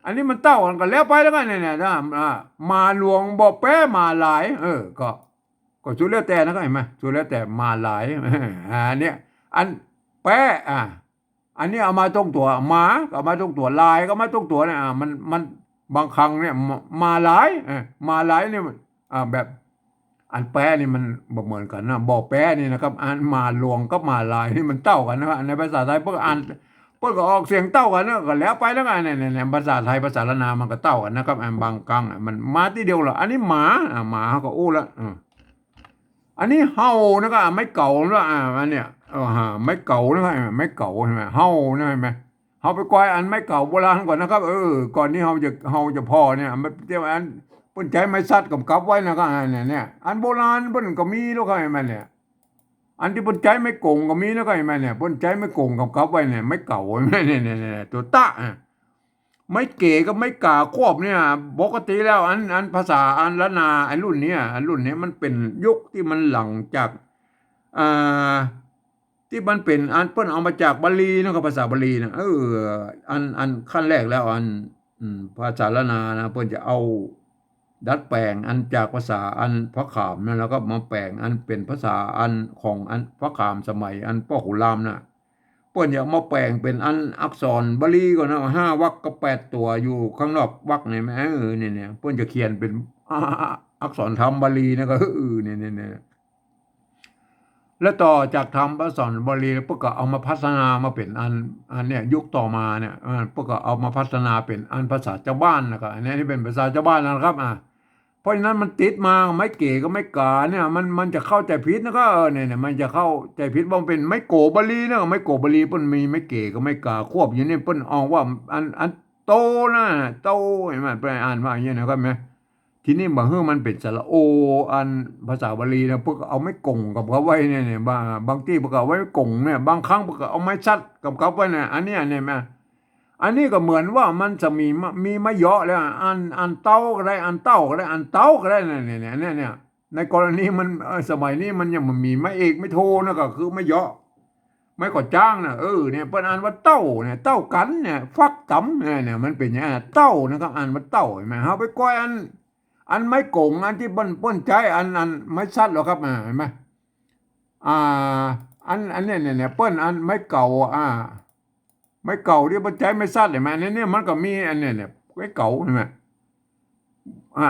อันนี้มันเต้ากั๋นก็แล้วไปแล้วกั๋นเนี่ย เนี่ย นะ อ่า หมาหลวง บ่อแป หมาหลาย เออ ก็ ก็สุดแล้วแต่นะครับ หันก่อ สุดแล้วแต่ หมาหลาย อ่า เนี่ย อันแป อ่า อันนี้เอามาตรงตั๋ว หมาก็เอามาตรงตั๋ว หลายก็เอามาตรงตั๋วเนี่ย อ่า มัน มัน บางครั้งเนี่ย หมา หมาหลาย เออ หมาหลายเนี่ย อ่า แบบ อันแปนี่มันบ่เหมือนกั๋นนะ บ่อแปนี่นะครับ อันหมาหลวงกับหมาหลายนี่มันเต้ากั๋นนะครับ ในภาษาไทยเปิ้นอ่าน เปิ้นก็ออกเสียงเต้ากั๋นนะ ก็แล้วไปแล้วกั๋น เนี่ย เนี่ย เนี่ย ภาษาไทย ภาษาล้านนามันก็เต้ากั๋นนะครับ อันบางครั้งอ่ะ มันมาตี้เดียวละ อันนี้หมา อ่า หมาเฮาก็อู้ละ อ่า อันนี้เห่านะครับ ไม้เก๋าละ อ่า อันเนี้ย เออ ฮะ ไม้เก๋านะครับ ไม้เก๋า หันก่อ เห่านะ หันก่อ เฮาไปก่อยอันไม้เก๋าโบราณก่อนนะครับ เออ ก่อนตี้เฮาจะ เฮาจะผ่อเนี่ย มันเตรียมอัน เปิ้นใจ๊ไม้สัตว์กำกับไว้นะครับ อันเนี้ย เนี่ย อันโบราณเปิ้นก็มีแล้วครับ หันก่อ เนี่ย อันตี้เปิ้นใจ๊ไม้ก๋งก็มีแล้วครับ หันก่อ เนี่ย เปิ้นใจ๊ไม้ก๋งกำกับไว้เนี่ย ไม้เก๋า หันก่อ เนี่ย เนี่ย เนี่ย ตั๋วตะ อ่ะ ไม้เก๋กับไม้ก๋าควบเนี่ย ปกติแล้วอัน อันภาษาอันล้านนา ไอ้รุ่นเนี้ย อันรุ่นเนี้ยมันเป๋นยุคตี้มันหลังจาก อ่า ตี้มันเป๋นอันเปิ้นเอามาจากบาลีนะ ก็ภาษาบาลีนะ เออ อัน อันขั้นแรกแล้ว อัน อืม ภาษาล้านนานะ เปิ้นจะเอาดัดแป๋งอันจากภาษาอันพระขามนะ แล้วก็มาแป๋งอันเป๋นภาษาอันของอันพระขามสมัยอันป้อขุนรามนะ เปิ้นจะเอามาแป๋งเป๋นอันอักษรบาลีก่อนนะ ห้าวรรคกับแปดตั๋วอยู่ข้างนอกวรรคเนี่ย เออ เนี่ย เนี่ย เปิ้นจะเขียนเป๋น อักษรธรรมบาลีนะ ก็ เออ เนี่ย เนี่ย เนี่ย แล้วต่อจากธรรมอักษรบาลีแล้ว เปิ้นก็เอามาพัฒนามาเป๋นอัน อันเนี่ย ยุคต่อมาเนี่ย เออ เปิ้นก็เอามาพัฒนาเป๋นอันภาษาจาวบ้านนะ ก็อันนี้ นี่เป๋นภาษาจาวบ้านนะครับ อ่ะ เพราะฉะนั้นมันติดมา ไม้เก๋กับไม้ก๋าเนี่ย มัน มันจะเข้าใจ๋ผิดนะ ก็ เออ เนี่ย เนี่ย มันจะเข้าใจ๋ผิดว่ามันเป๋นไม้โก๋บาลีนะ ไม้โก๋บาลีเปิ้นมีไม้เก๋กับไม้ก๋าควบอยู่นี่ เปิ้นอ้างว่าอัน อันโตนะ โต หันก่อ เปิ้นอ่านว่าอย่างนี้นะครับ เห็นก่อ ทีนี้บ่าหื้อมันเป๋นสระโอ อันภาษาบาลีนะ เปิ้นก็เอาไม้ก๋งกับเขาไว้เนี่ย เนี่ย บาง บางตี้เปิ้นก็เอาไม้ก๋งเนี่ย บางครั้งเปิ้นก็เอาไม้สัตว์กับเขาไว้เนี่ย อันเนี้ย เนี่ย หันก่อ อันนี้ก็เหมือนว่ามันจะมีมะ มีไม้เยาะแล้ว อัน อันเต้าก็ได้ อันเต้าก็ได้ อันเต้าก็ได้ เนี่ย เนี่ย เนี่ย เนี่ย ในกรณีมัน เอ่อ สมัยนี้มันยังบ่มีไม้เอกไม้โทนะ ก็คือไม้เยาะ ไม้ก่อจ๊างนะ เออ เนี่ย เปิ้นอ่านว่าเต้าเนี่ย เต้ากั๋นเนี่ย ฟักต๋ำเนี่ย เนี่ย มันเป๋นอย่างนั้นนะ เต้านะครับ อ่านว่าเต้า หันก่อ เฮาไปก้อยอัน อันไม้ก๋ง อันตี้เปิ้น เปิ้นใจ๊อัน อันไม้สัตว์แล้วครับ อ่า หันก่อ อ่า อัน อันเนี้ย เนี่ย เนี่ย เปิ้นอันไม้เก๋า อ่า ไม้เก๋าตี้เปิ้นใจ๊ไม้สัตว์ หันก่อ อันนี้เนี่ยมันก็มีอันเนี้ย เนี่ย ไม้เก๋า หันก่อ อ่ะ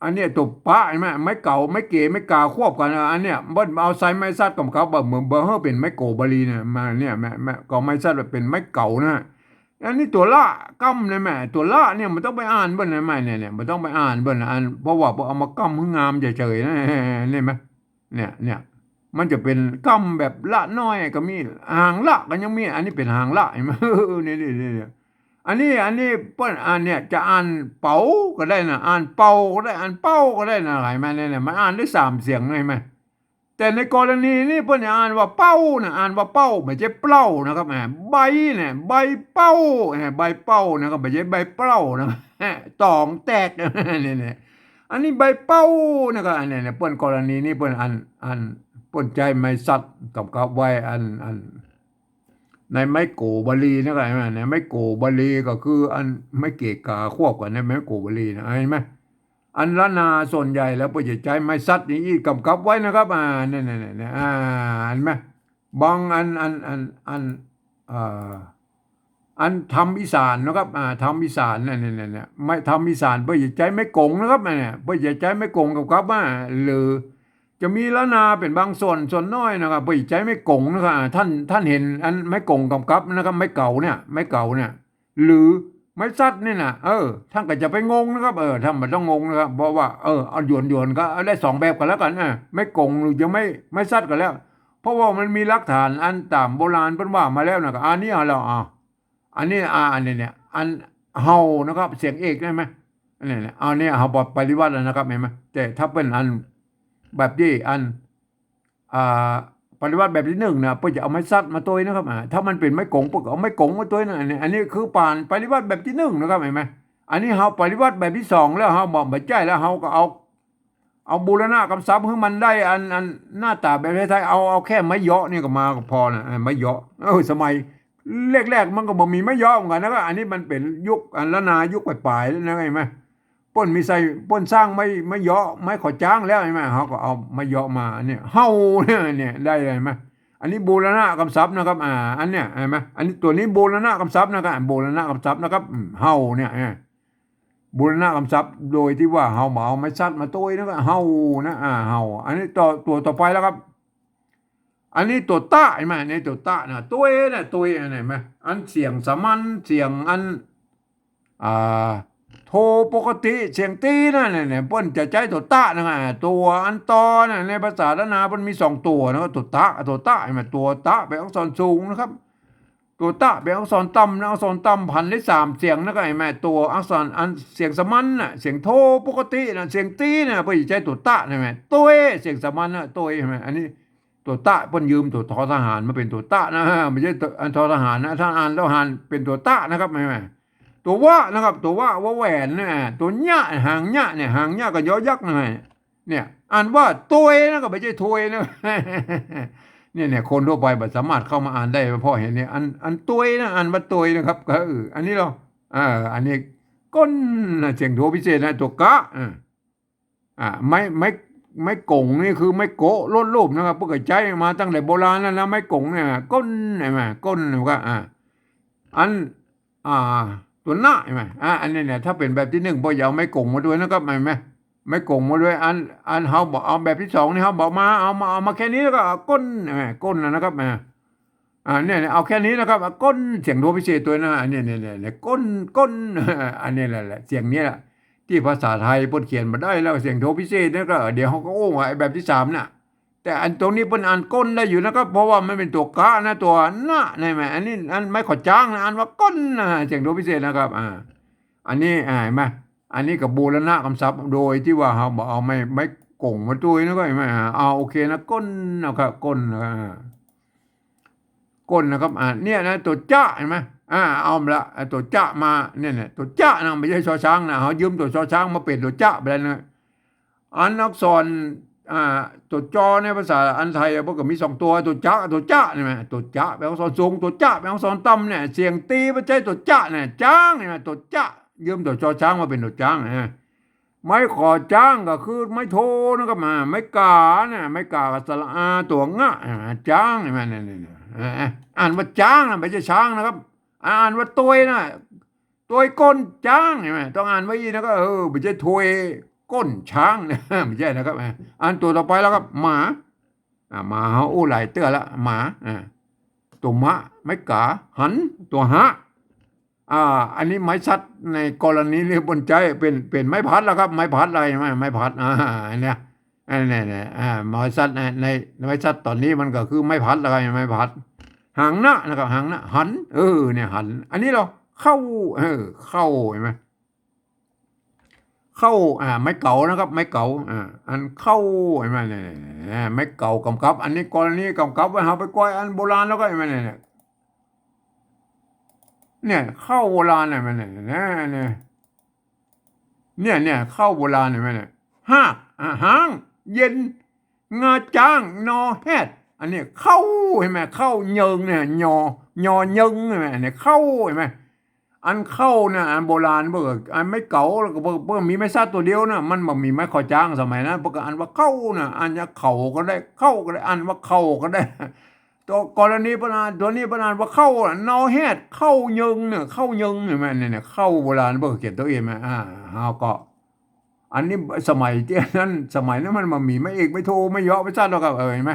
อันเนี้ยตั๋วปะ หันก่อ ไม้เก๋า ไม้เก๋ ไม้ก๋าควบกั๋นนะ อันเนี้ย เปิ้นเอาใส่ไม้สัตว์กับเขา บ่า เหมือนบ่าหื้อเป๋นไม้โก๋บาลีเนี่ย มาเนี่ย แม่ แม่ ก็ไม้สัตว์เป๋นไม้เก๋านะ อันนี้ตั๋วละกำเนี่ย แม่ ตั๋วละเนี่ย บ่ต้องไปอ่านเปิ้นนะ แม่ เนี่ย เนี่ย บ่ต้องไปอ่านเปิ้นนะ อัน เพราะว่าเปิ้นเอามากำหื้องามเฉยๆนะ เนี่ย หันก่อ เนี่ย เนี่ย มันจะเป๋นกำแบบละน้อยก็มี หางละก็ยังมี อันนี้เป๋นหางละ หันก่อ เนี่ย เนี่ย เนี่ย เนี่ย อันนี้ อันนี้เปิ้นอ่านเนี่ย จะอ่านเป๋าก็ได้นะ อ่านเป่าก็ได้ อ่านเป้าก็ได้นะ หันก่อ เนี่ย เนี่ย มันอ่านได้สามเสียง หันก่อ แต่ในกรณีนี้เปิ้นจะอ่านว่าเป้านะ อ่านว่าเป้า บ่ใจ้เปล้านะครับ อ่า ใบเนี่ย ใบเป้า อ่า ใบเป้านะครับ บ่ใจ้ใบเปล้านะ ต๋องแตก เนี่ย เนี่ย อันนี้ใบเป้านะครับ อันเนี้ย เนี่ย เปิ้นกรณีนี้เปิ้นอัน อัน เปิ้นใจ๊ไม้สัตว์กับเขาไว้ อัน อัน ในไม้โก๋บาลีนะครับ หันก่อ ในไม้โก๋บาลีก็คืออันไม้เก๋ก๋าควบกั๋นในไม้โก๋บาลีนะ หันก่อ อันล้านนาส่วนใหญ่แล้วเปิ้นจะใจ๊ไม้สัตว์นี่อี้กำกับไว้นะครับ อ่า เนี่ย เนี่ย เนี่ย เนี่ย อ่า หันก่อ บางอัน อัน อัน อัน เอ่อ อันธรรมอีสานนะครับ อ่า ธรรมอีสานเนี่ย เนี่ย เนี่ย เนี่ย ไม้ธรรมอีสานเปิ้นจะใจ๊ไม้ก๋งนะครับ เนี่ย เปิ้นจะใจ๊ไม้ก๋งกำกับว่า หรือจะมีล้านนาเป๋นบางส่วน ส่วนน้อยนะครับ เปิ้นจะใจ๊ไม้ก๋งนะครับ อ่า ต้าน ต้านหันอันไม้ก๋งกำกับนะครับ ไม้เก๋าเนี่ย ไม้เก๋าเนี่ย หรือไม้สัตว์นี่นะ เออ ต้านก็จะไปงงนะครับ เออ ต้านบ่ต้องงงนะครับ เพราะว่า เออ เอาหยวนๆ ก็เอาได้สองแบบกั๋นแล้วกั๋น อ่ะ ไม้ก๋งหรือจะไม้ ไม้สัตว์ก็แล้ว เพราะว่ามันมีหลักฐานอันต๋ามโบราณเปิ้นว่ามาแล้วนะ ก็อันนี้เอาแล้ว อ่ะ อันนี้ อ่ะ อันนี้เนี่ย อันเฮานะครับ เสียงเอกได้ไหม อันนี้เนี่ย อันนี้เฮาปริวรรตแล้วนะครับ หันก่อ แต่ถ้าเป๋นอันแบบตี้อัน อ่า ปริวรรตแบบตี้นึ่งนะ เปิ้นจะเอาไม้สัตว์มาตวยนะครับ อ่า ถ้ามันเป๋นไม้ก๋ง เปิ้นก็เอาไม้ก๋งมาตวยนะ อันนี้ อันนี้คือผ่านปริวรรตแบบตี้นึ่งนะครับ หันก่อ อันนี้เฮาปริวรรตแบบตี้สองแล้ว เฮาบ่ บ่ใจ้แล้ว เฮาก็เอา เอาบูรณะกำศัพท์หื้อมันได้อัน อันหน้าต๋าแบบไทยๆ เอา เอาแค่ไม้เยาะนี่ก็มาก็พอนะ เออ ไม้เยาะ เออ สมัยแรกๆ มันก็บ่มีไม้เยาะเหมือนกั๋นนะ ก็อันนี้มันเป๋นยุคอันล้านนายุคป๋ายๆ แล้วนะ หันก่อ เปิ้นมีใส่ เปิ้นสร้างไม้ ไม้เยาะ ไม้ก่อจ๊างแล้ว หันก่อ เฮาก็เอาไม้เยาะมา อันนี้ เฮาเนี่ย เนี่ย ได้เลย หันก่อ อันนี้บูรณะกำศัพท์นะครับ อ่า อันเนี้ย หันก่อ อันนี้ ตั๋วนี้บูรณะกำศัพท์นะครับ บูรณะกำศัพท์นะครับ อืม เฮาเนี่ย อ่า บูรณะกำศัพท์ โดยตี้ว่าเฮาบ่เอาไม้สัตว์มาตวยนะครับ เฮานะ อ่า เฮา อันนี้ต่อ ตั๋วต่อไปแล้วครับ อันนี้ตั๋วตะ หันก่อ นี่ตั๋วตะนะ ตวยนะ ตวย หันก่อ อันเสียงสามัญ เสียงอัน อ่า โทปกติ เสียงตี๋นะ เนี่ย เนี่ย เปิ้นจะใจ๊ตั๋วตะนะ ตั๋วอันตอนะ ในภาษาล้านนาเปิ้นมีสองตั๋วนะ ตั๋วตะ ตั๋วตะ หันก่อ ตั๋วตะเป๋นอักษรสูงนะครับ ตั๋วตะเป๋นอักษรต่ำนะ อักษรต่ำผันได้สามเสียงนะครับ หันก่อ ตั๋วอักษรอันเสียงสามัญนะ เสียงโทปกตินะ เสียงตี๋นะ เปิ้นจะใจ๊ตั๋วตะนะ หันก่อ ตวย เสียงสามัญนะ ตวย หันก่อ อันนี้ตั๋วตะ เปิ้นยืมตั๋วทอทหารมาเป๋นตั๋วตะนะ บ่ใจ้ตั๋ว อันทอทหารนะ ต้านอ่านแล้วหันเป๋นตั๋วตะนะครับ หันก่อ ตั๋ววะนะครับ ตั๋ววะ วอแหวนนะ ตั๋วเยียะ หางเยียะเนี่ย หางเยียะกับยอยักษ์นะ เนี่ย อ่านว่าตวยนะ ก็บ่ใจ้ถวยนะ เนี่ย เนี่ย คนทั่วไปบ่สามารถเข้ามาอ่านได้ เพราะเหตุนี้ อัน อันตวยนะ อ่านว่าตวยนะครับ ก็ เออ อันนี้เหรอ เออ อันนี้ก้นนะ เสียงโทพิเศษนะ ตั๋วกะ อ่า อ่า ไม้ ไม้ ไม้ก๋งนี่คือไม้โกะลดรูปนะครับ เปิ้นก็ใจ๊มาตั้งแต่โบราณแล้วนะ ไม้ก๋งเนี่ย ก้น ใช่ไหม ก้นก็ อ่า อัน อ่า ตั๋วนะ ใช่ไหม อ่า อันนี้เนี่ย ถ้าเป๋นแบบตี้นึ่ง เปิ้นจะเอาไม้ก๋งมาตวยนะครับ ใช่ไหม ไม้ก๋งมาตวย อัน อันเฮาบ่เอาแบบตี้สองนี่ เฮาบ่เอามา เอามา เอามาแค่นี้แล้วก็ก้น ใช่ไหม ก้นนะครับ อ่า อ่า เนี่ย เนี่ย เอาแค่นี้นะครับ อ่ะ ก้น เสียงโทพิเศษตวยนะ อันนี้ เนี่ย เนี่ย เนี่ย ก้น ก้น อันนี้แหละ แหละ เสียงนี้แหละ ตี้ภาษาไทยเปิ้นเขียนบ่ได้แล้ว เสียงโทพิเศษเนี่ยก็ เดี๋ยวเฮาก็โอ้ว่าไอ้แบบตี้สามน่ะ แต่อันตรงนี้เปิ้นอ่านก้นได้อยู่นะครับ เพราะว่ามันเป๋นตั๋วกะนะ ตั๋วนะ ใช่ไหม อันนี้ อันไม้ขอจ๊างนะ อ่านว่าก้นนะ เสียงโทพิเศษนะครับ อ่า อันนี้ อ่า เห็นไหม อันนี้ก็บูรณะกำศัพท์ โดยตี้ว่าเฮาบ่เอาไม้ ไม้ก๋งมาตวยนะ ก็เห็นไหม อ่า เอา โอเคนะ ก้นนะครับ ก้นนะ อ่า ก้นนะครับ อ่า เนี่ยนะ ตั๋วจะ เห็นไหม อ่า เอาละ ไอ้ตั๋วจะมา เนี่ย เนี่ย ตั๋วจะนะ บ่ใจ้ชอช้างนะ เฮายืมตั๋วชอช้างมาเป๋นตั๋วจะไปแล้วนะ อันอักษร อ่า ตั๋วจอในภาษาอันไทยอะ เปิ้นก็มีสองตั๋ว ตั๋วจะ ตั๋วจะ ใช่ไหม ตั๋วจะแป๋อักษรสูง ตั๋วจะแป๋อักษรต่ำเนี่ย เสียงตี้เปิ้นใจ๊ตั๋วจะเนี่ย จ๊างเนี่ย ตั๋วจะ ยืมตั๋วชอช้างมาเป๋นตั๋วจ๊างนะ ไม้ขอจ๊างก็คือไม้โทนะครับ อ่า ไม้ก๋าเนี่ย ไม้ก๋ากับสระอา ตั๋วงะ อ่า จ๊าง ใช่ไหม เนี่ย เนี่ย เนี่ย อ่า อ่านว่าจ๊างนะ บ่ใจ้ช้างนะครับ อ่านว่าตวยนะ ตวยก้นจ๊าง ใช่ไหม ต้องอ่านว่าอี้นะ ก็ เออ บ่ใจ้ตวยก้นช้างนะ บ่ใจ้นะครับ อ่า อันตั๋วต่อไปแล้วครับ หมา อ่า หมาเฮาอู้หลายเตื้อละ หมา อ่า ตั๋วมะ ไม้ก๋า หัน ตั๋วหะ อ่า อันนี้ไม้สัตว์ในกรณีนี้เปิ้นใจ๊เป๋น เป๋นไม้ผัดแล้วครับ ไม้ผัดอะไร ไม้ ไม้ผัด อ่า อันเนี้ย อันเนี้ย เนี่ย อ่า ไม้สัตว์ใน ใน ไม้สัตว์ต๋อนนี้มันก็คือไม้ผัดแล้วครับ ไม้ผัด หางนะนะครับ หางนะ หัน เออ เนี่ย หัน อันนี้เหรอ เข้า เออ เข้า เห็นไหม เข้า อ่า ไม้เก๋านะครับ ไม้เก๋า อ่า อันเข้า เห็นไหม เนี่ย เนี่ย เนี่ย ไม้เก๋ากำกับ อันนี้กรณีกำกับไว้ เฮาไปก้อยอันโบราณแล้วก็ เห็นไหม เนี่ย เนี่ย เนี่ย เข้าโบราณ เห็นไหม เนี่ย เนี่ย เนี่ย เนี่ย เข้าโบราณ เห็นไหม เนี่ย ฮาก อ่า ฮ้าง เย็น งาจ๊าง นอแฮด อันนี้เข้า เห็นไหม เข้าเยิงเนี่ย ยอ ยอเยิง เห็นไหม อันนี้เข้า เห็นไหม อันเข้าเนี่ย อันโบราณเปิ้น อันไม้เก๋าแล้วก็เปิ้น เปิ้นมีไม้สัตว์ตั๋วเดียวนะ มันบ่มีไม้ขอจ๊างสมัยนั้น เปิ้นก็อ่านว่าเข้านะ อ่านว่าเข่าก็ได้ เข้าก็ได้ อ่านว่าเข้าก็ได้ ตั๋วกรณีเปิ้นอ่าน ตั๋วนี้เปิ้นอ่านว่าเข้าอะ นอแฮด เข้าเยิงเนี่ย เข้าเยิง เห็นไหม เนี่ย เนี่ย เข้าโบราณเปิ้นเขียนตั๋วเองมา อ่า เฮาก็ อันนี้สมัยตี้นั้น สมัยนั้นมันบ่มีไม้เอก ไม้โท ไม้เยาะ ไม้สั้นหรอกครับ เออ เห็นไหม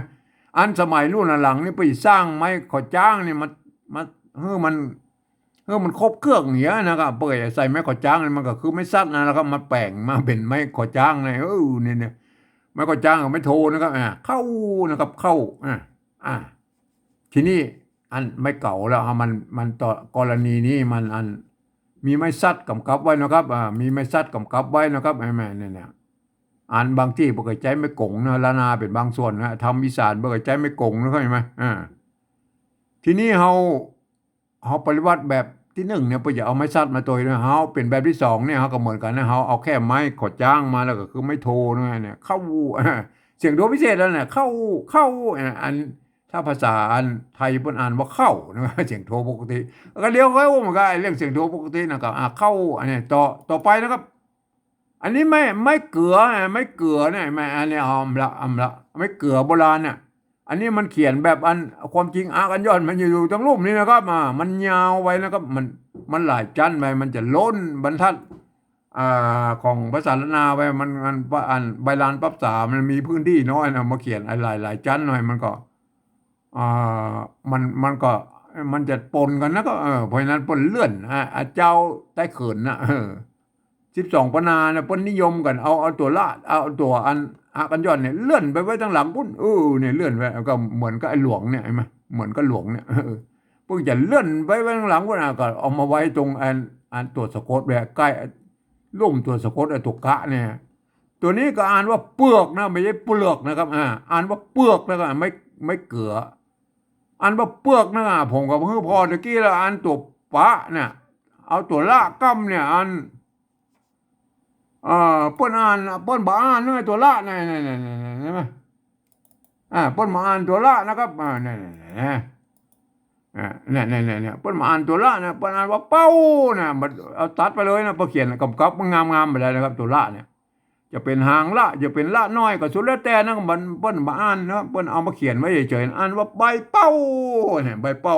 อันสมัยรุ่นหลังนี่ไปสร้างไม้ขอจ๊างนี่มา มา หื้อมัน หื้อมันครบเครื่องเหียนะครับ เปิ้นใส่ไม้ขอจ๊างนี่มันก็คือไม้สัตว์นะ แล้วก็มาแป๋งมาเป๋นไม้ขอจ๊างนี่ เออ เนี่ย เนี่ย ไม้ขอจ๊างกับไม้โทนะครับ อ่า เข้านะครับ เข้า อ่า อ่า ทีนี้อันไม้เก๋าแล้ว อ่ะ มัน มันต่อ กรณีนี้มันอัน มีไม้สัตว์กำกับไว้นะครับ อ่า มีไม้สัตว์กำกับไว้นะครับ เห็นไหม เนี่ย เนี่ย อันบางตี้เปิ้นก็ใจ๊ไม้ก๋งนะ ล้านนาเป๋นบางส่วนนะ ทางอีสานเปิ้นก็ใจ๊ไม้ก๋งนะครับ เห็นไหม อ่า ทีนี้เฮา เฮาปฏิบัติแบบตี้นึ่งเนี่ย เปิ้นจะเอาไม้สัตว์มาตวยนะ เฮาเป๋นแบบตี้สองเนี่ย เฮาก็เหมือนกั๋นนะ เฮาเอาแค่ไม้ขอจ๊างมา แล้วก็คือไม้โทนะ เนี่ย เข้า เสียงโทพิเศษแล้วเนี่ย เข้า เข้า อ่า อัน ถ้าภาษาอันไทยเปิ้นอ่านว่าเข้านะ เสียงโทปกติ ก็เดี๋ยวค่อยอู้เหมือนกั๋น ไอ้เรื่องเสียงโทปกตินะครับ อ่า เข้า อันนี้ต่อ ต่อไปนะครับ อันนี้ไม้ ไม้เกือ ไม้เกือเนี่ย ไม้ อันนี้เอาละ เอาละ ไม้เกือโบราณเนี่ย อันนี้มันเขียนแบบอัน ความจริงอะกัญญอนมันอยู่ตางลุ่มนี้นะครับ อ่า มันยาวไปนะครับ มัน มันหลายจั๊นไป มันจะล้นบรรทัด อ่า ของภาษาล้านนาไป มัน มัน อัน ใบลานปั๊บสา มันมีพื้นตี้น้อยนะ มาเขียนหลาย หลายจั๊นหน่อย มันก็ อ่า มัน มันก็ มันจะปนกั๋นนะ ก็ เออ เพราะฉะนั้นเปิ้นเลื่อน อ่า อ่า เจ้าใต้เขินนะ เออ สิบสองปันนานะ เปิ้นนิยมกั๋น เอา เอาตั๋วละ เอาตั๋วอัน อะกัญญอนเนี่ย เลื่อนไปไว้ตางหลังปุ้น เออ เนี่ย เลื่อนไว้ แล้วก็เหมือนกับไอ้หลวงเนี่ย เห็นไหม เหมือนกับหลวงเนี่ย เออ เปิ้นจะเลื่อนไปไว้ตางหลังปุ้น อ่ะ ก็เอามาไว้ตรงอัน อันตั๋วสะกดไว้ ใก้ลุ่มตั๋วสะกด ไอ้ตั๋วกะเนี่ย ตั๋วนี้ก็อ่านว่าเปือกนะ บ่ใจ้เปลือกนะครับ อ่า อ่านว่าเปือกนะครับ ไม้ ไม้เกือ อ่านว่าเปือกนะ ผมก็เพิ่งพอตะกี้แล้ว อันตั๋วปะเนี่ย เอาตั๋วละก้ำเนี่ย อัน เอ่อ เปิ้นอ่าน เปิ้นบ่อ่านนะ ตั๋วละเนี่ย เนี่ย เนี่ย เนี่ย เนี่ย เห็นไหม อ่า เปิ้นบ่อ่านตั๋วละนะครับ อ่า เนี่ย เนี่ย เนี่ย อ่า เนี่ย เนี่ย เนี่ย เนี่ย เปิ้นบ่อ่านตั๋วละนะ เปิ้นอ่านว่าเป้านะ มันเอาตัดไปเลยนะ พอเขียนกำกับมันงามๆ ไปแล้วนะครับ ตั๋วละเนี่ย จะเป๋นหางละ จะเป๋นละน้อยก็สุดแล้วแต่นะ มัน เปิ้นบ่อ่านนะ เปิ้นเอามาเขียนไว้เฉยๆ อ่านว่าใบเป้าเนี่ย ใบเป้า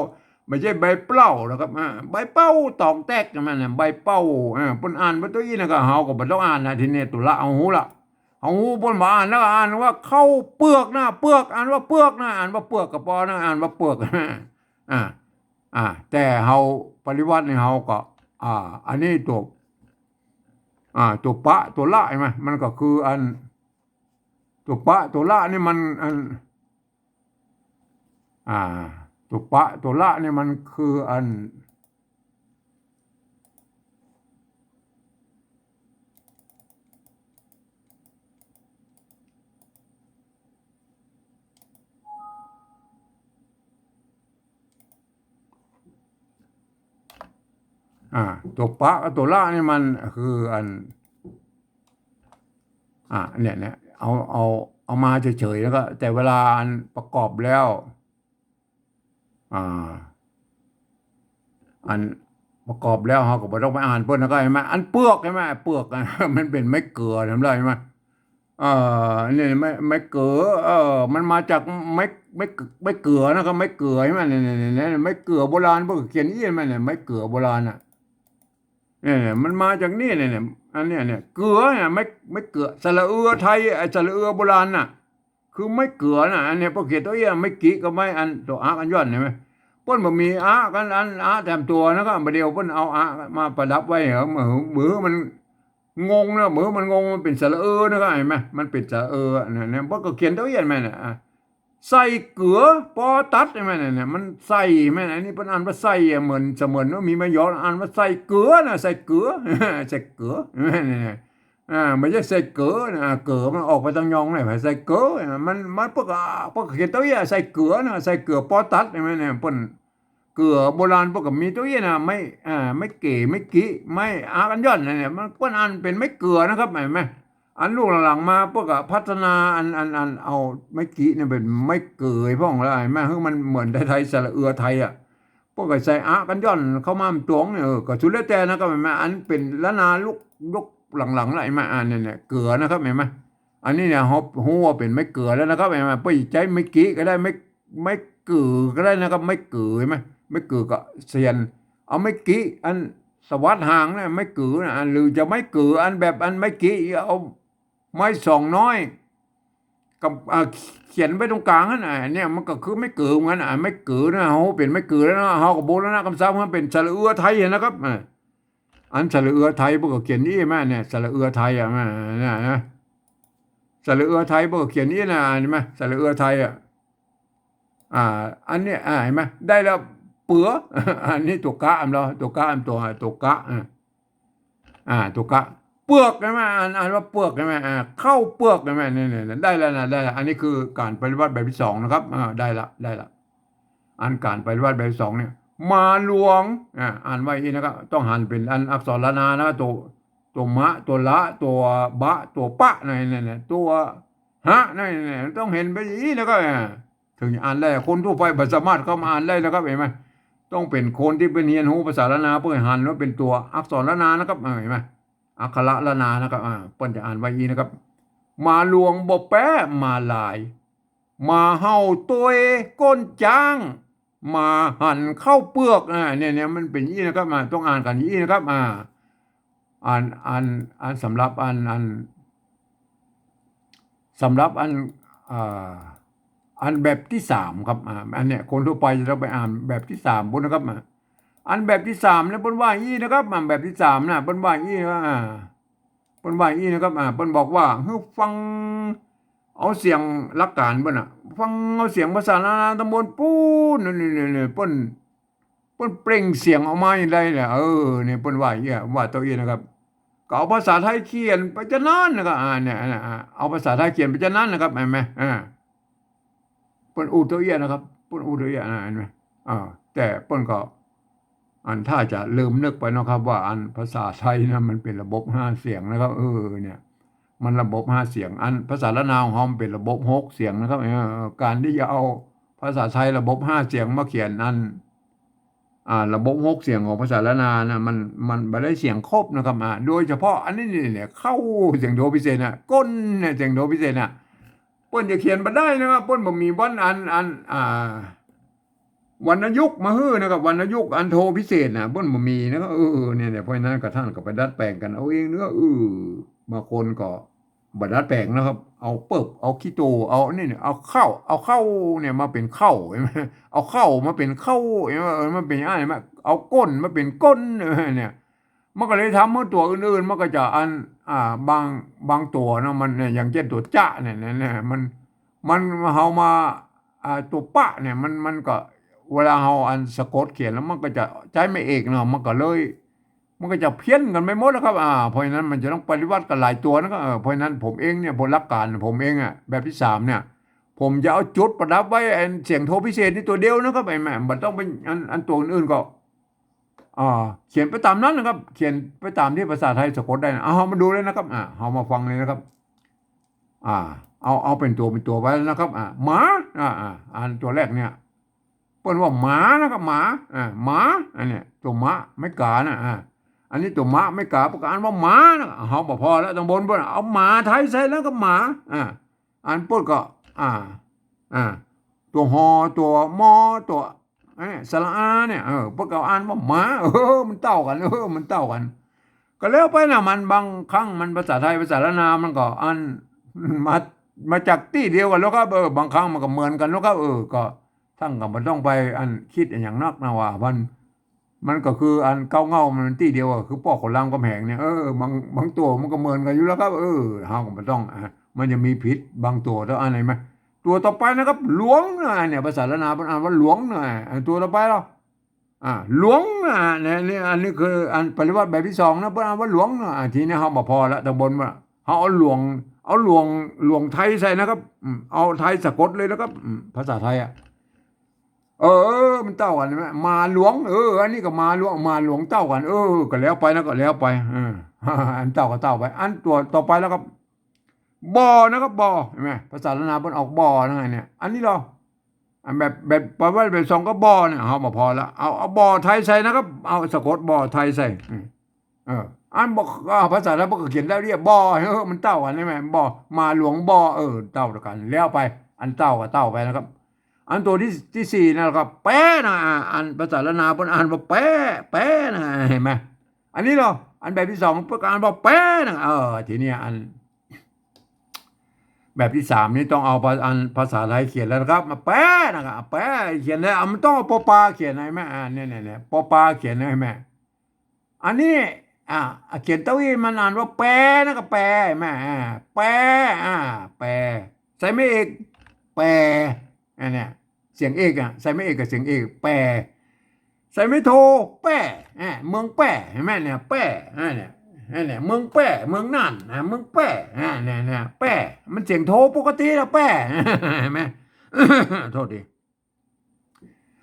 บ่ใจ้ใบเปล้านะครับ อ่า ใบเป้าตองแต๊กมันน่ะ ใบเป้า อ่า เปิ้นอ่านไปตั๋วอี้นะ ก็เฮาก็บ่ต้องอ่านนะ ทีนี้ตั๋วละเฮาฮู้ละ เฮาฮู้เปิ้นบ่อ่านแล้ว อ่านว่าข้าวเปือกนะ เปือก อ่านว่าเปือกนะ อ่านว่าเปือกก็ปอนะ อ่านว่าเปือก อ่า อ่า แต่เฮาปริวรรตนี่เฮาก็ อ่า อันนี้ตั๋ว อ่า ตั๋วปะตั๋วละหันก่อ มันก็คืออัน ตั๋วปะตั๋วละนี่มันอัน อ่า ตั๋วปะตั๋วละนี่มันคืออัน อ่า ตั๋วปะกับตั๋วละนี่มันคืออัน อ่า เนี่ย เนี่ย เอา เอา เอามาเฉยๆ แล้วก็ แต่เวลาอันประกอบแล้ว อ่า อันประกอบแล้วเฮาก็บ่ต้องไปอ่านเปิ้นนะ ก็หันก่อ อันเปือกหันก่อ เปือก มันเป๋นไม้เกือ หันก่อ หันก่อ เออ นี่ไม้ ไม้เกือ เออ มันมาจากไม้ ไม้ ไม้เกือนะครับ ไม้เกือหันก่อ นี่ นี่ นี่ ไม้เกือโบราณ เปิ้นก็เขียนอี้หันก่อ ไม้เกือโบราณน่ะ เนี่ย เนี่ย มันมาจากนี่ เนี่ย เนี่ย อันเนี้ย เนี่ย เกือเนี่ย ไม้ ไม้เกือ สระเอือไทย ไอ้สระเอือโบราณน่ะ คือไม้เกือน่ะ อันเนี้ย พอเขียนตั๋วอี้ ไม้กิกับไม้อันตั๋วอะกั๋นย่อน หันก่อ เปิ้นบ่มีอะกั๋น อันอะแต้มตั๋วนะ ก็บ่าเดี่ยวเปิ้นเอาอะมาประดับไว้ หื้อ หื้อมันงงนะ หื้อมันงง มันเป๋นสระเอือนะ ก็หันก่อ มันเป๋นสระเอือ เนี่ย เนี่ย เปิ้นก็เขียนตั๋วอี้หันก่อ เนี่ย อ่ะ ใส่เกือ ปอตัด หันก่อ เนี่ย เนี่ย มันใส่ หันก่อ อันนี้เปิ้นอ่านว่าใส่อะ เหมือน เสมือนว่ามีไม้ยอ อ่านว่าใส่เกือนะ ใส่เกือ ใส่เกือ เนี่ย เนี่ย อ่า บ่ใจ้ใส่เก๋อนะ อ่า เก๋อมันออกไปตางยองเนี่ย ใส่เก๋อนะ มัน มันเปิ้นก็ เปิ้นก็เขียนตั๋วอี้ ใส่เกือนะ ใส่เกือ ปอตัด หันก่อ เนี่ย เปิ้น เกือโบราณเปิ้นก็มีตั๋วอี้นะ ไม้ อ่า ไม้เก๋ ไม้กิ ไม้อะกั๋นย่อนเนี่ย มัน เปิ้นอ่านเป๋นไม้เกือนะครับ หันก่อ อันรุ่นหลังๆ มาเปิ้นก็พัฒนาอัน อัน อันเอาไม้กิเนี่ยเป๋นไม้เกือพ่องแล้ว หันก่อ หื้อมันเหมือนไทยๆ สระเอือไทยอะ เปิ้นก็ใส่อะกั๋นย่อนเข้ามาตวงเนี่ย เออ ก็สุดแล้วแต่นะครับ หันก่อ อันเป๋นละนาลุก ยุคหลังๆ แล้ว หันก่อ อ่า เนี่ย เนี่ย เกือนะครับ หันก่อ อันนี้เนี่ย เฮาฮู้ว่าเป๋นไม้เกือแล้วนะครับ หันก่อ เปิ้นใจ๊ไม้กิก็ได้ ไม้ ไม้เกือก็ได้นะครับ ไม้เกือ หันก่อ ไม้เกือก็เสี้ยน เอาไม้กิอันสวัสดหางนะ ไม้เกือนะ อัน หรือจะไม้เกืออันแบบอันไม้กิ เอาไม้สองน้อยกับ อ่า เขียนไว้ตรงกลางหั้นน่ะ เนี่ยมันก็คือไม้เกือเหมือนกั๋น อ่า ไม้เกือนะ เฮาเป๋นไม้เกือแล้วนะ เฮาก็บูรณะกำศัพท์ให้เป๋นสระเอือไทยนะครับ อ่า อันสระเอือไทยเปิ้นก็เขียนอี้หันก่อ เนี่ย สระเอือไทยอะ เนี่ย เนี่ยนะ สระเอือไทยเปิ้นก็เขียนอี้นะ หันก่อ สระเอือไทยอะ อ่า อันเนี้ย อ่า หันก่อ ได้แล้ว เปือ อันนี้ตั๋วกะ อันเนาะ ตั๋วกะ อันตั๋ว ตั๋วกะ อ่า อ่า ตั๋วกะ เปือก หันก่อ อ่าน อ่านว่าเปือก หันก่อ อ่า ข้าวเปือก หันก่อ เนี่ย เนี่ย เนี่ย ได้แล้วนะ ได้แล้ว อันนี้คือก๋านปริวรรตแบบตี้สองนะครับ อ่า ได้ละ ได้ละ อันก๋านปริวรรตแบบตี้สองเนี่ย มาหลวง อ่า อ่านไว้อี้นะครับ ต้องหันเป๋นอันอักษรละนานะ ตั๋ว ตั๋วมะ ตั๋วละ ตั๋วบะ ตั๋วปะ นั่น นั่น นั่น ตั๋วหะ นั่น นั่น ต้องหันไปอี้นะครับ อ่า เถิงจะอ่านได้ คนทั่วไปบ่สามารถเข้ามาอ่านได้นะครับ หันก่อ ต้องเป๋นคนตี้เปิ้นเฮียนฮู้ภาษาล้านนา เปิ้นหันว่าเป๋นตั๋วอักษรล้านนานะครับ อ่า หันก่อ อักขระล้านนานะครับ อ่า เปิ้นจะอ่านไว้อี้นะครับ มาหลวงบ่แป๊มาลาย มาเห่าตวยก้นจ๊าง มาหันข้าวเปือก อ่า เนี่ย เนี่ย มันเป๋นอี้นะครับ อ่า ต้องอ่านกั๋นอี้นะครับ อ่า อัน อัน อันสำหรับอัน อัน สำหรับอัน อ่า อันแบบตี้สามครับ อ่า อันเนี้ยคนทั่วไปจะต้องไปอ่านแบบตี้สามปู๊นนะครับ อ่า อันแบบตี้สามเนี่ยเปิ้นว่าอี้นะครับ อ่า แบบตี้สามนะ เปิ้นว่าอี้นะ อ่า เปิ้นว่าอี้นะครับ อ่า เปิ้นบอกว่า หื้อฟังเอาเสียงหลักก๋านเปิ้นน่ะ ฟังเอาเสียงภาษาล้านนาตำบลปู๊น นี่ นี่ นี่ นี่ เปิ้น เปิ้นเปล่งเสียงออกมาอย่างใดแหละ เออ เนี่ย เปิ้นว่าอี้ ว่าตั๋วอี้นะครับ ก็เอาภาษาไทยเขียนไปจะนั้นนะครับ อ่า เนี่ย อ่า เอาภาษาไทยเขียนไปจะนั้นนะครับ หันก่อ อ่า เปิ้นอู้ตั๋วอี้นะครับ เปิ้นอู้ตั๋วอี้นะ หันก่อ อ่า แต่เปิ้นก็ อันถ้าจะลืมนึกไปเนาะครับ ว่าอันภาษาไทยนะ มันเป๋นระบบห้าเสียงนะครับ เออ เนี่ย มันระบบห้าเสียง อันภาษาล้านนาของเฮามันเป๋นระบบหกเสียงนะครับ เออ ก๋านตี้จะเอาภาษาไทยระบบห้าเสียงมาเขียนอัน อ่า ระบบหกเสียงของภาษาล้านนานะ มัน มันบ่ได้เสียงครบนะครับ อ่า โดยเฉพาะอันนี้นี่เนี่ย เข้า เสียงโทพิเศษน่ะ ก้นเนี่ย เสียงโทพิเศษน่ะ เปิ้นจะเขียนบ่ได้นะครับ เปิ้นบ่มีบ่อนอัน อัน อ่า วรรณยุกต์มาหื้อนะครับ วรรณยุกต์อันโทพิเศษน่ะ เปิ้นบ่มีนะครับ เออ เนี่ย เนี่ย เพราะฉะนั้นก็ต้านก็ไปดัดแป๋งกั๋นเอาเองเนาะ เออ บางคนก็บ่ดัดแป๋งนะครับ เอาเปิ๊บ เอาขี้โต เอานี่เนี่ย เอาเข้า เอาเข้าเนี่ยมาเป๋นเข้า เห็นไหม เอาเข้ามาเป๋นเข้า เห็นไหม เออ มันเป๋นอย่างนั้น เห็นไหม เอาก้นมาเป๋นก้น เออ เนี่ย มันก็เลยทำหื้อตั๋วอื่นๆ มันก็จะอัน อ่า บาง บางตั๋วเนาะ มันเนี่ย อย่างเจ้นตั๋วจะเนี่ย เนี่ย เนี่ย มัน มัน เฮามา อ่า ตั๋วปะเนี่ย มัน มันก็ เวลาเฮาอันสะกดเขียนแล้ว มันก็จะใจ๊แม่เอกเนาะ มันก็เลย มันก็จะเพี้ยนกั๋นไปหมดแล้วครับ อ่า เพราะฉะนั้นมันจะต้องปฏิบัติกั๋นหลายตั๋วนะครับ เออ เพราะฉะนั้นผมเองเนี่ย บทหลักการผมเองอะ แบบตี้สามเนี่ย ผมจะเอาจุดประดับไว้อันเสียงโทพิเศษนี่ตั๋วเดียวนะครับ ไอ้แม่ บ่ต้องเป๋นอัน อันตั๋วอื่นๆ ก็ อ่า เขียนไปต๋ามนั้นนะครับ เขียนไปต๋ามตี้ภาษาไทยสะกดได้นะ เอา เฮามาดูเลยนะครับ อ่า เฮามาฟังเลยนะครับ อ่า เอา เอาเป๋นตั๋ว เป๋นตั๋วไปแล้วนะครับ อ่า หมา อ่า อ่า อันตั๋วแรกเนี่ย เปิ้นว่าหมานะครับ หมา อ่า หมา อันเนี้ย ตั๋วมะไม้ก๋านะ อ่า อันนี้ตั๋วมะไม้ก๋า เปิ้นก็อ่านว่าหมานะ เฮาบ่ผ่อแล้ว ตังบนเปิ้นเอาหมาไทยใส่แล้วก็หมา อ่า อันเปิ้นก็ อ่า อ่า ตั๋วฮอ ตั๋วมอ ตั๋ว เอ้ย สระอาเนี่ย เออ เปิ้นก็อ่านว่าหมา เออ มันเต้ากั๋น เออ มันเต้ากั๋น ก็แล้วไปนะ มันบางครั้งมันภาษาไทยภาษาล้านนามันก็อัน มา มาจากตี้เดียวกั๋นแล้วครับ เออ บางครั้งมันก็เหมือนกั๋นแล้วครับ เออ ก็ต้านก็บ่ต้องไปอันกึ๊ดอะหยังนักนะว่า มัน มันก็คืออันเก๊าเหง้ามันตี้เดียวอะ คือป้อขนรามกำแหงเนี่ย เออ บาง บางตั๋วมันก็เหมือนกั๋นอยู่แล้วครับ เออ เฮาก็บ่ต้อง อ่ะ มันจะมีผิดบางตั๋วเต้าอันไหนไหม ตั๋วต่อไปนะครับ หลวงนะ เนี่ย ภาษาล้านนาเปิ้นอ่านว่าหลวงนะ อ่ะ ตั๋วต่อไปเล่า อ่า หลวงนะ เนี่ย เนี่ย อันนี้คืออันปฏิบัติแบบตี้สองนะ เปิ้นอ่านว่าหลวงนะ อ่า ทีนี้เฮาบ่ผ่อละ ตังบนว่า เฮาเอาหลวง เอาหลวง หลวงไทยใส่นะครับ อืม เอาไทยสะกดเลยนะครับ อืม ภาษาไทยอะ เออ มันเต้ากั๋นใช่ไหม หมาหลวง เออ อันนี้ก็หมาหลวง หมาหลวงเต้ากั๋น เออ ก็แล้วไปนะ ก็แล้วไป เออ อันเต้าก็เต้าไป อันตั๋วต่อไปแล้วครับ บ่อนะครับ บ่อ เห็นไหม ภาษาล้านนาเปิ้นออกบ่อนะ เนี่ย อันนี้เล่า อันแบบ แบบ แปลว่าแบบสองก็บ่อเนี่ย เฮาบ่ผ่อละ เอา เอาบ่อไทยใส่นะครับ เอาสะกดบ่อไทยใส่ อืม เออ อันบ่ อ่า ภาษาไทยเปิ้นก็เขียนได้เรียกบ่อ เออ มันเต้ากั๋นใช่ไหม บ่อ หมาหลวงบ่อ เออ เต้ากั๋น แล้วไป อันเต้าก็เต้าไปนะครับ อันตั๋วตี้ ตี้สี่นะครับ แป๊นะ อ่า อันภาษาล้านนาเปิ้นอ่านว่าแป๊ แป๊นะ เห็นไหม อันนี้เล่า อันแบบตี้สองเปิ้นก็อ่านว่าแป๊นะ เออ ทีนี้อัน แบบตี้สามนี่ต้องเอาภา อันภาษาไทยเขียนแล้วนะครับ มาแป๊นะครับ แป๊เขียนแล้ว อ่ะ มันต้องเอาปอปาเขียน เห็นไหม อ่า เนี่ย เนี่ย เนี่ย ปอปาเขียน เห็นไหม อันนี้ อ่า เขียนเต้าอี้มันอ่านว่าแปนะครับ แป เห็นไหม อ่า แป อ่า แป ใส่ไม้เอก แป อันเนี้ย เสียงเอกอะ ใส่ไม้เอกกับเสียงเอก แป ใส่ไม้โท แป้ อ่า เมืองแป้ เห็นไหมเนี่ย แป้ อ่า เนี่ย อ่า เนี่ย เมืองแป้ เมืองน่าน อ่า เมืองแป้ อ่า เนี่ย เนี่ย แป้ มันเสียงโทปกติแล้ว แป้ เห็นไหม โทษที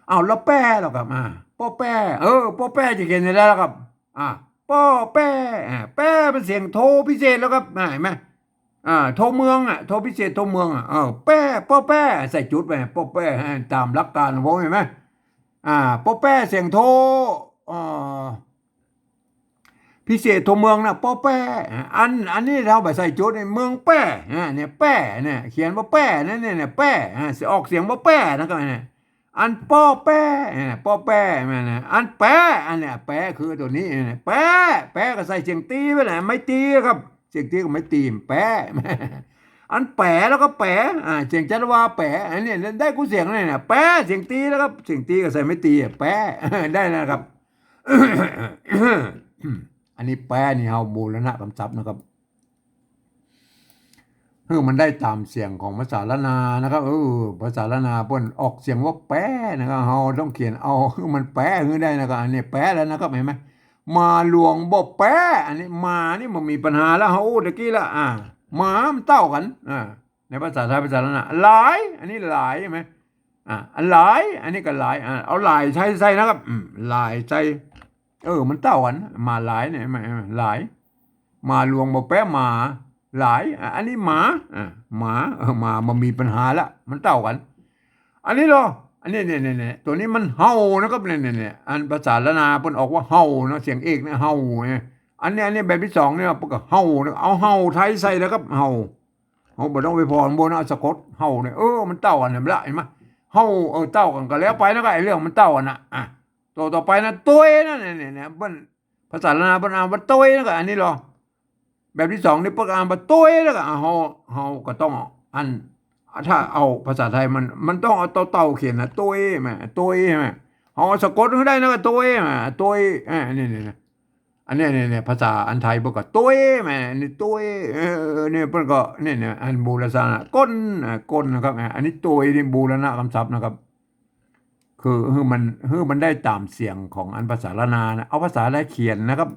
เอา แล้วแป้แล้วครับ อ่า ป้อแป้ เออ ป้อแป้จะเขียนยังไงแล้วครับ อ่า ป้อแป้ อ่า แป้เป็นเสียงโทพิเศษแล้วครับ อ่า เห็นไหม อ่า โทเมืองอะ โทพิเศษ โทเมืองอะ เออ แป้ ป้อแป้ ใส่จุดไป ป้อแป้ อ่า ต๋ามหลักการของผม เห็นไหม อ่า ป้อแป้เสียงโท เอ่อ พิเศษโทเมืองนะ ป้อแป้ อ่า อัน อันนี้เฮาบ่ใส่จุด เนี่ย เมืองแป้ อ่า เนี่ย แป้ เนี่ย เขียนว่าแป้นะ เนี่ย เนี่ย แป้ อ่า สิออกเสียงว่าแป้นะครับ เนี่ย อันป้อแป้ เนี่ย ป้อแป้ แม่นนะ อันแป้ อันเนี่ย แป้คือตั๋วนี้ เนี่ย แป้ แป้ก็ใส่เสียงตี๋ไว้แหละ ไม้ตี๋ครับ เสียงตี๋กับไม้ตี๋ แป้ อันแป๋แล้วก็แป๋ อ่า เสียงจัตวาแป๋ อันเนี้ยได้กู้เสียงเลยเนี่ย แป๋ เสียงตี๋แล้วครับ เสียงตี๋ก็ใส่ไม้ตี๋ แป๋ ได้นะครับ อันนี้แป๋นี่เฮาบูรณะกำศัพท์นะครับ หื้อมันได้ต๋ามเสียงของภาษาล้านนานะครับ เออ ภาษาล้านนาเปิ้นออกเสียงว่าแป๋นะครับ เฮาต้องเขียนเอาหื้อมันแป๋หื้อได้นะครับ อันนี้แป๋แล้วนะครับ เห็นไหม หมาหลวงบ่แป๋ อันนี้หมานี่มันมีปัญหาแล้ว เฮาอู้ตะกี้ละ อ่า หมามันเต้ากั๋น อ่า ในภาษาไทย ภาษาล้านนา หลาย อันนี้หลาย เห็นไหม อ่า อันหลาย อันนี้ก็หลาย อ่า เอาหลายไทยใส่นะครับ อืม หลายไทย เออ มันเต้ากั๋น หมาหลายเนี่ย เห็นไหม หลาย หมาหลวงบ่แป๋หมา หลาย อ่ะ อันนี้หมา อ่ะ หมา เออ หมา มันมีปัญหาละ มันเต้ากั๋น อันนี้เหรอ อันนี้ เนี่ย เนี่ย เนี่ย ตั๋วนี้มันเห่านะครับ เนี่ย เนี่ย เนี่ย อันภาษาล้านนาเปิ้นออกว่าเห่านะ เสียงเอกเนี่ย เห่าไง อันนี้ อันนี้แบบตี้สองเนี่ย เปิ้นก็เห่านะ เอาเห่าไทยใส่แล้วครับ เห่า เห่า บ่ต้องไปผ่อข้างบนนะ เอาสะกด เห่าเนี่ย เออ มันเต้ากั๋น หันละ หันก่อ เห่า เออ เต้ากั๋นก็แล้วไปนะ ก็ไอ้เรื่องมันเต้ากั๋นนะ อ่ะ ตั๋วต่อไปนะ ตวยนะ เนี่ย เนี่ย เนี่ย เปิ้น ภาษาล้านนาเปิ้นอ่านว่าตวยนะ ก็อันนี้เหรอ แบบตี้สองนี่เปิ้นอ่านว่าตวยนะ ก็เห่า เห่าก็ต้องอัน ถ้าเอาภาษาไทยมัน มันต้องเอาตอเต่าเขียนนะ ตวย แม่ ตวย แม่ เฮาสะกดหื้อได้นะ ก็ตวย แม่ ตวย เออ นี่ นี่ นี่ อันเนี้ย เนี่ย เนี่ย ภาษาอันไทยเปิ้นก็ตวย แม่ อันนี้ตวย เออ เออ เนี่ย เปิ้นก็ เนี่ย เนี่ย อันบูรณะ ก้น อ่ะ ก้นนะครับ อ่ะ อันนี้ตวยนี่บูรณะกำศัพท์นะครับ คือหื้อมัน หื้อมันได้ต๋ามเสียงของอันภาษาล้านนานะ เอาภาษาไทยเขียนนะครับ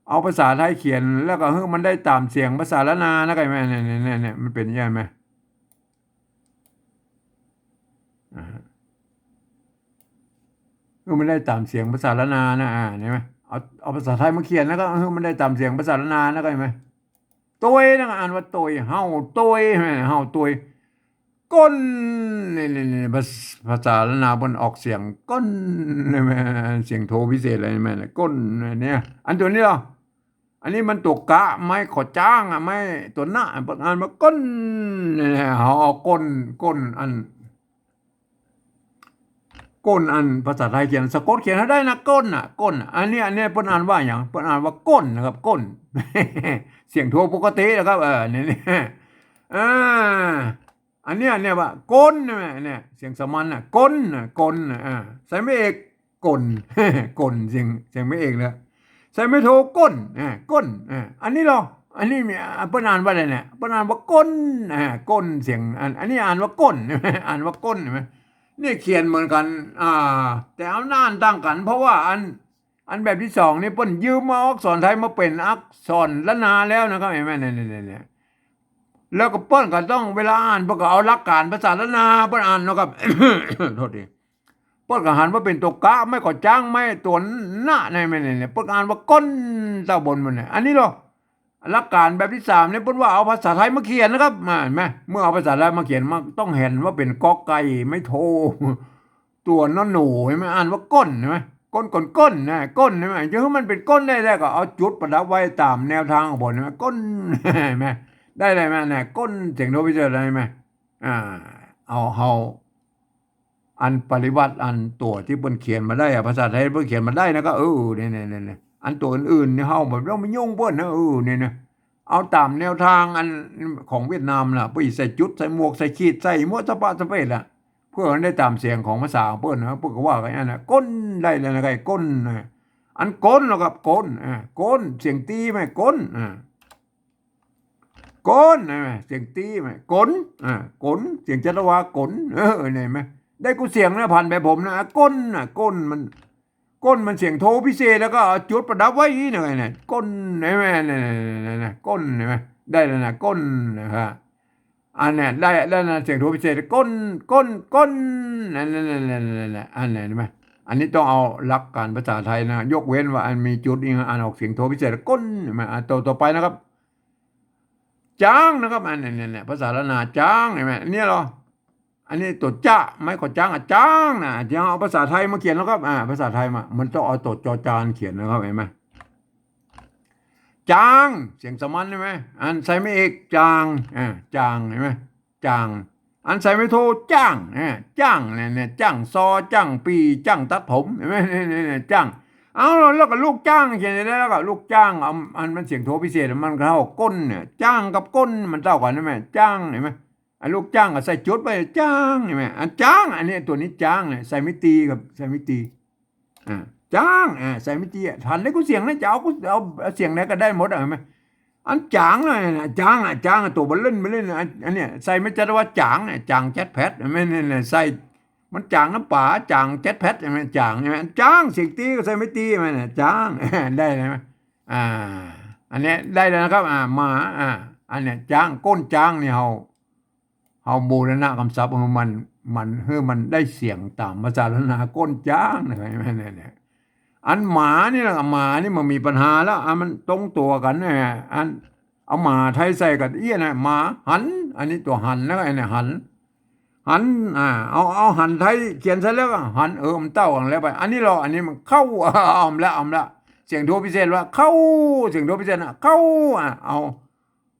เอาภาษาไทยเขียนแล้วก็หื้อมันได้ต๋ามเสียงภาษาล้านนานะ เข้าใจ๋ไหม เนี่ย เนี่ย เนี่ย เนี่ย มันเป๋นใหญ่ไหม อ่า หื้อมันได้ต๋ามเสียงภาษาล้านนานะ อ่า เห็นไหม เอา เอาภาษาไทยมาเขียนแล้วก็หื้อมันได้ต๋ามเสียงภาษาล้านนานะ เข้าใจ๋ไหม ตวยนะ อ่านว่าตวย เห่าตวย แม่ เห่าตวย ก้น นี่ นี่ นี่ ภาษา ภาษาล้านนาเปิ้นออกเสียงก้น นี่แม่ เสียงโทพิเศษเลย แม่ ก้น เนี่ย อันตั๋วนี้เหรอ อันนี้มันตั๋วกะ ไม้ขอจ้างอ่ะ ไม้ตั๋วหน้า เปิ้นอ่านว่าก้น เนี่ย เฮาเอาก้น ก้นอัน ก้นอันภาษาไทยเขียน สะกดเขียนหื้อได้นะ ก้นน่ะ ก้นน่ะ อันนี้ อันนี้เปิ้นอ่านว่าหยัง เปิ้นอ่านว่าก้นนะครับ ก้น เสียงโทปกตินะครับ เออ เนี่ย เนี่ย อ่า อันเนี้ย เนี่ยว่าก้น เนี่ย เนี่ย เสียงสามัญน่ะ ก้นน่ะ ก้นน่ะ อ่า ใส่ไม้เอก ก้น ก้น เสียง เสียงไม้เอกเลย ใส่ไม้โท ก้น อ่า ก้น อ่า อันนี้เหรอ อันนี้มี อ่า เปิ้นอ่านว่าอะไรเนี่ย เปิ้นอ่านว่าก้น อ่า ก้น เสียง อัน อันนี้อ่านว่าก้น อ่านว่าก้น เห็นไหม เนี่ยเขียนเหมือนกั๋น อ่า แต่เอาหน้าอ่านต่างกั๋น เพราะว่าอัน อันแบบตี้สองนี่เปิ้นยืมเอาอักษรไทยมาเป๋นอักษรล้านนาแล้วนะครับ หันก่อ เนี่ย เนี่ย เนี่ย เนี่ย แล้วก็เปิ้นก็ต้อง เวลาอ่านเปิ้นก็เอาหลักก๋านภาษาล้านนาเปิ้นอ่านนะครับ โทษที เปิ้นก็หันว่าเป๋นตั๋วกะ ไม้ขอจ้าง ไม้ตั๋วหน้า เนี่ย เนี่ย เนี่ย เปิ้นอ่านว่าก้น เต้าบนมันเนี่ย อันนี้เหรอ หลักก๋านแบบตี้สามเนี่ยเปิ้นว่าเอาภาษาไทยมาเขียนนะครับ มา หันก่อ เมื่อเอาภาษาไทยมาเขียน มันต้องหันว่าเป๋นกอไก่ ไม้โท ตั๋วนอหนู หันก่อ อ่านว่าก้น หันก่อ ก้น ก้น ก้น นะ ก้น หันก่อ จะหื้อมันเป๋นก้นได้แล้วก็เอาจุดประดับไว้ต๋ามแนวตางของผม หันก่อ ก้น หันก่อ ได้เลยไหมเนี่ย ก้น เสียงโทพิเศษได้ไหม อ่า เอา เอา อันปริวรรตอันตั๋วตี้เปิ้นเขียนมาได้อะ ภาษาไทยเปิ้นเขียนมาได้นะ ก็ เออ เนี่ย เนี่ย เนี่ย เนี่ย อันตั๋วอื่นๆเนี่ยเฮาแบบบ่ต้องไปยุ่งเปิ้นนะ เออ เนี่ย เนี่ย เอาต๋ามแนวตางอันของเวียดนามน่ะ ไปใส่จุด ใส่หมวก ใส่ขีด ใส่หมวกสะปะสะเปดอะ เพื่อให้ได้ต๋ามเสียงของภาษาของเปิ้นนะ เปิ้นก็ว่ากั๋นอันนั้นน่ะ ก้น ได้แล้วนะ ไอ้ก้นน่ะ อันก้นแล้วก็ก้น อ่า ก้น เสียงตี๋ไหม ก้น อ่า ก้น หันก่อ เสียงตี๋ไหม ก้น อ่า ก้น เสียงจัตวา ก้น เออ หันก่อ ได้กู้เสียงนะ ผ่านแบบผมนะ อ่ะ ก้นน่ะ ก้นมัน ก้นมันเสียงโทพิเศษ แล้วก็เอาจุดประดับไว้อีกนะ ไอ้เนี่ย ก้น หันก่อ เนี่ย เนี่ย เนี่ย เนี่ย เนี่ย ก้น หันก่อ ได้แล้วนะ ก้น นะครับ อันเนี้ย ได้ ได้นะ เสียงโทพิเศษ ก้น ก้น ก้น นั่น นั่น นั่น นั่น นั่น นั่น อันเนี้ย หันก่อ อันนี้ต้องเอาหลักก๋านภาษาไทยนะ ยกเว้นว่าอันมีจุดนี่อ่านออกเสียงโทพิเศษ ก้น หันก่อ อ่ะ ตั๋วต่อไปนะครับ จ๊างนะครับ อันเนี้ย เนี่ย เนี่ย ภาษาล้านนา จ๊าง หันก่อ เนี่ยเหรอ อันนี้ตั๋วจ๊ะ ไม้ขอจ๊างอะ จ๊างนะ จะเอาภาษาไทยมาเขียนแล้วครับ อ่า ภาษาไทยมา มันต้องเอาตั๋วจอจานเขียนนะครับ หันก่อ จ๊าง เสียงสามัญใช่ไหม อันใส่ไม้เอก จาง อ่า จาง หันก่อ จาง อันใส่ไม้โท จ้าง อ่า จ้าง เนี่ย เนี่ย จ้างซอ จ้างปี้ จ้างตัดผม หันก่อ เนี่ย เนี่ย เนี่ย จ้าง เอา แล้วก็ลูกจ้างเขียนได้แล้วก็ลูกจ้าง เอา อันมันเสียงโทพิเศษ มันก็เท่าก้นเนี่ย จ้างกับก้นมันเต้ากั๋นใช่ไหม จ้าง หันก่อ อันลูกจ้างก็ใส่จุดไว้ จ๊าง หันก่อ อันจ๊าง อันนี้ตั๋วนี้จ๊างเนี่ย ใส่ไม้ตี๋ครับ ใส่ไม้ตี๋ อ่า จ๊าง อ่า ใส่ไม้ตี๋อะ หันได้กู้เสียงนะ จะเอากู้ เอา เอาเสียงไหนก็ได้หมดอะ หันก่อ อันจ๋างเลยนะ จ๊างอะ จ๊างอะ ตั๋วเบิ่มเริ่มเบิ่มเริ่มนะ อัน อันเนี้ย ใส่ไม้จัตวาจ๋างเนี่ย จ๋างแจ๊ดแพด หันก่อ เนี่ย เนี่ย ใส่ มันจ๋างน้ำป๋า จ๋างแจ๊ดแพด หันก่อ จ๋าง หันก่อ อันจ๊าง เสียงตี๋ก็ใส่ไม้ตี๋ หันก่อ เนี่ย จ๊าง ได้เลยไหม อ่า อันเนี้ยได้แล้วนะครับ อ่า มา อ่า อันเนี้ยจ๊าง ก้นจ๊างนี่เฮา เฮาบูรณะกำศัพท์หื้อมัน มัน หื้อมันได้เสียงต๋ามภาษาล้านนา ก้นจ๊างนะครับ เนี่ย เนี่ย อันหมานี่แหละ หมานี่มันมีปัญหาแล้ว อันมันตรงตั๋วกั๋นเนี่ย อัน เอาหมาไทยใส่กับเอี้ยนะ หมา หัน อันนี้ตั๋วหันนะ อันนี้หัน หัน อ่า เอา เอาหันไทยเขียนใส่แล้วก็หัน เออ มันเต้ากันแล้วไป อันนี้ลอ อันนี้มันเข้า เอาละ เอาละ เสียงโทพิเศษว่าเข้า เสียงโทพิเศษนะ เข้า อ่ะ เอา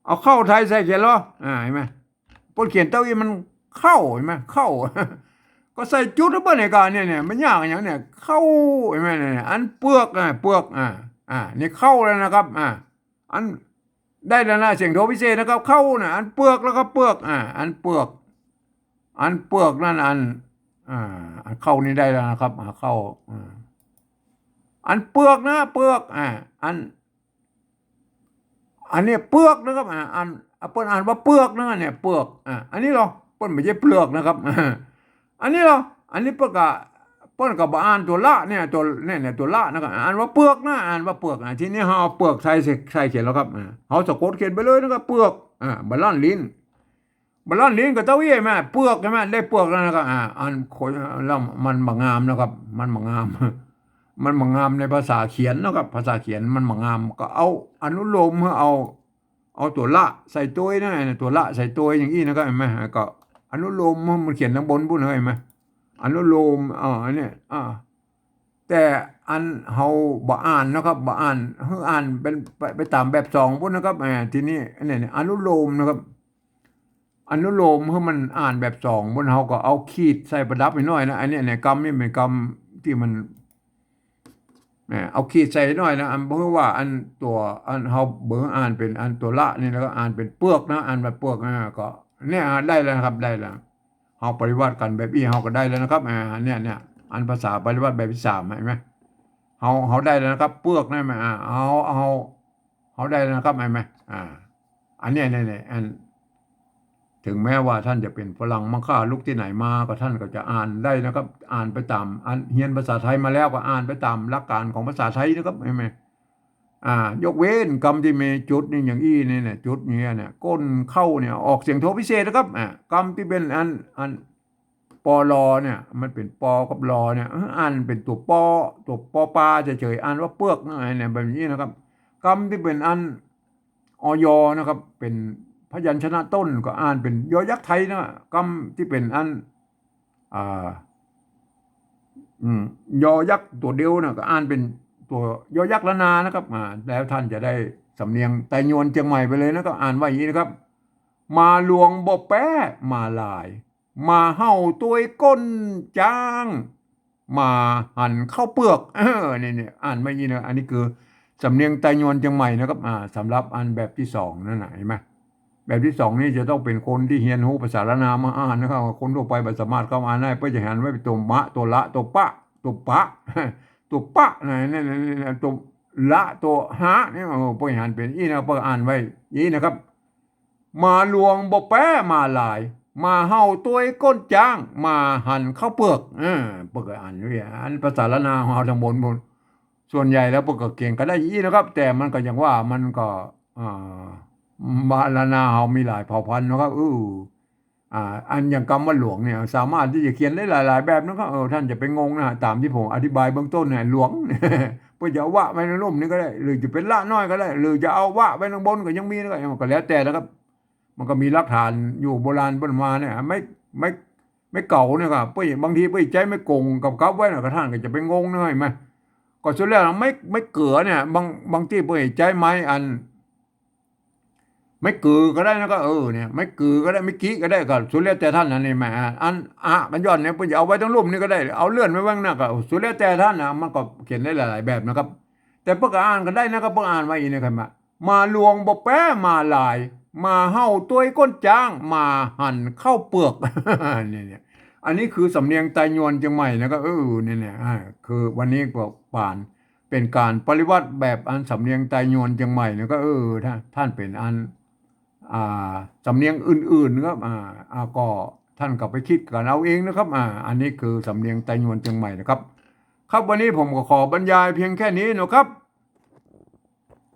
เอาเข้าไทยใส่เขียนลอ อ่า หันก่อ เปิ้นเขียนเต้าอี้มันเข้า หันก่อ เข้า ก็ใส่จุดให้เปิ้นในการเนี่ย เนี่ย มันยากอะหยังเนี่ย เข้า หันก่อ เนี่ย อันเปือก อ่ะ เปือก อ่ะ อ่ะ นี่เข้าแล้วนะครับ อ่ะ อัน ได้แล้วนะ เสียงโทพิเศษนะครับ เข้านะ อันเปือกแล้วครับ เปือก อ่ะ อันเปือก อันเปือกนั่น อัน อ่า อันเข้านี่ได้แล้วนะครับ อ่า เข้า อ่า อันเปือกนะ เปือก อ่า อัน อันนี้เปือกนะครับ อ่า อัน เปิ้นอ่านว่าเปือกนะ เนี่ย เปือก อ่า อันนี้ลอ เปิ้นบ่ใจ้เปลือกนะครับ อันนี้ลอ อันนี้เปิ้นก็ เปิ้นก็บ่อ่านตั๋วละเนี่ย ตั๋ว เนี่ย เนี่ย ตั๋วละนะครับ อ่านว่าเปือกนะ อ่านว่าเปือก อ่า ทีนี้เฮาเอาเปือกไทยใส่ ใส่เขียนแล้วครับ อ่า เฮาสะกดเขียนไปเลยนะครับ เปือก อ่า บ่ลั้นลิ้น บ่ลั้นลิ้นก็เต้าอี้หันก่อ เปือก หันก่อ ได้เปือกแล้วนะครับ อ่า อันโขย แล้วมันบ่งามนะครับ มันบ่งาม มันบ่งามในภาษาเขียนนะครับ ภาษาเขียนมันบ่งาม ก็เอาอนุโลมหื้อเอา เอาตั๋วละใส่โตยนะ ตั๋วละใส่โตยอย่างอี้นะครับ หันก่อ ก็อนุโลม มันเขียนตังบนปู้น หันก่อ อนุโลม อ่า อันเนี้ย อ่า แต่อันเฮาบ่อ่านนะครับ บ่อ่าน หื้ออ่านเป็น ไป ไปต๋ามแบบสองปู้นนะครับ อ่า ทีนี้อันเนี้ย เนี่ย อนุโลมนะครับ อนุโลมหื้อมันอ่านแบบสองปู้น เฮาก็เอาขีดใส่ประดับให้หน้อยนะ อันเนี้ย เนี่ย กำนี่เป๋นกำตี้มัน แหม เอาขีดใส่หน้อยนะ อันเปื้อว่าอันตั๋ว อันเฮาเบิ่งอ่านเป๋นอันตั๋วละนี่ แล้วก็อ่านเป๋นเปือกนะ อ่านแบบเปือกนะ ก็เนี่ย อ่า ได้แล้วนะครับ ได้แล้ว เฮาปริวาดกั๋นแบบอี้ เฮาก็ได้แล้วนะครับ อ่า เนี่ย เนี่ย อันภาษาปริวาดแบบตี้สาม หันก่อ เฮา เฮาได้แล้วนะครับ เปือกนะ อ่า เฮา เฮา เฮาได้แล้วนะครับ หันก่อ อ่า อันเนี้ย เนี่ย เนี่ย อัน ถึงแม้ว่าต้านจะเป๋นฝรั่งมังค่า ลุกตี้ไหนมา ก็ต้านก็จะอ่านได้นะครับ อ่านไปต๋าม อันเฮียนภาษาไทยมาแล้วก็อ่านไปต๋ามหลักก๋านของภาษาไทยนะครับ หันก่อ อ่า ยกเว้นกำตี้มีจุดนี่อย่างอี้นี่เนี่ย จุดนี่เนี่ย ก้นเข้าเนี่ย ออกเสียงโทพิเศษนะครับ อ่า กำตี้เป๋นอัน อัน ปอลอเนี่ย มันเป๋นปอกับลอเนี่ย เออ อ่านเป๋นตั๋วปอ ตั๋วปอปาเฉยๆ อ่านว่าเปือกนะ เนี่ย แบบนี้นะครับ กำตี้เป๋นอัน อยอ นะครับ เป๋นพยัญชนะต้น ก็อ่านเป๋นยอยักษ์ไทยนะ กำตี้เป๋นอัน อ่า อืม ยอยักษ์ตั๋วเดียวนะ ก็อ่านเป๋นตั๋วยอยักษ์ล้านนานะครับ อ่า แล้วต้านจะได้สำเนียงไตยวนเจียงใหม่ไปเลยนะ ก็อ่านว่าอย่างนี้นะครับ หมาหลวงบ่แป๊ หมาหลาย หมาเห่าตวยก้นจ๊าง หมาหันข้าวเปือก เออ เนี่ย เนี่ย อ่านว่าอย่างนี้นะ อันนี้คือสำเนียงไตยวนเจียงใหม่นะครับ อ่า สำหรับอันแบบตี้สองนั่นน่ะ หันก่อ แบบตี้สองนี่จะต้องเป๋นคนตี้เฮียนฮู้ภาษาล้านนามาอ่านนะครับ คนทั่วไปบ่สามารถเข้าอ่านได้ เปิ้นจะหันไว้เป๋นตั๋วมะ ตั๋วละ ตั๋วปะ ตั๋วปะ ตั๋วปะนะ เนี่ย เนี่ย เนี่ย ตั๋วละ ตั๋วหะเนี่ย เออ เปิ้นหันเป๋นอี้นะ เปิ้นอ่านไว้อี้นะครับ หมาหลวงบ่แป๊หมาหลาย หมาเห่าตวยก้นจ๊าง หมาหันข้าวเปือก เออ เปิ้นก็อ่านไว้ อันภาษาล้านนาของเฮาตังบนปู้น ส่วนใหญ่แล้วเปิ้นก็เก่งกั๋นได้อี้นะครับ แต่มันก็อย่างว่า มันก็ อ่า มา ล้านนาเฮามีหลายเผ่าพันธุ์นะครับ เออ อ่า อันอย่างกำว่าหลวงเนี่ย สามารถตี้จะเขียนได้หลายๆ แบบนะครับ เออ ต้านจะไปงงนะ ต๋ามตี้ผมอธิบายเบื้องต้นเนี่ย หลวง เปิ้นจะเอาวะไว้ตังลุ่มนี่ก็ได้ หรือจะเป๋นละน้อยก็ได้ หรือจะเอาวะไว้ตังบนก็ยังมีนะครับ มันก็แล้วแต่นะครับ มันก็มีหลักฐานอยู่ โบราณเปิ้นมาเนี่ย ไม้ ไม้ ไม้เก๋าเนี่ยครับ เปิ้น บางทีเปิ้นใจ๊ไม้โก่งกับกับไว้นะ ก็ต้านก็จะไปงงนะ หันก่อ ก็สุดแล้วไม้ ไม้เกือเนี่ย บาง บางตี้เปิ้นใจ๊ไม้อัน ไม้กือก็ได้นะ ก็ เออ เนี่ย ไม้กือก็ได้ ไม้กี้ก็ได้ ก็สุดแล้วแต่ต้านนะ หันก่อ อันอะกั๋นย่อนเนี่ย เปิ้นจะเอาไว้ตังลุ่มนี่ก็ได้ เอาเลื่อนไว้แหว่งหน้า ก็สุดแล้วแต่ต้านนะ มันก็เขียนได้หลายๆ แบบนะครับ แต่เปิ้นก็อ่านกั๋นได้นะครับ เปิ้นอ่านว่าอี้นะครับ หมาหลวงบ่แป๊หมาหลาย หมาเห่าตวยก้นจ๊าง หมาหันข้าวเปือก เนี่ย เนี่ย อันนี้คือสำเนียงไตยวนเจียงใหม่นะครับ เออ เนี่ย เนี่ย อ่า คือวันนี้ก็ป๋านเป๋นก๋านปริวาดแบบอันสำเนียงไตยวนเจียงใหม่นะครับ เออ ต้าน ต้านเป๋นอัน อ่า สำเนียงอื่นๆ นะครับ อ่า อ่า ก็ต้านก็ไปกึ๊ดกั๋นเอาเองนะครับ อ่า อันนี้คือสำเนียงไตยวนเจียงใหม่นะครับ ครับ วันนี้ผมก็ขอบรรยายเพียงแค่นี้นะครับ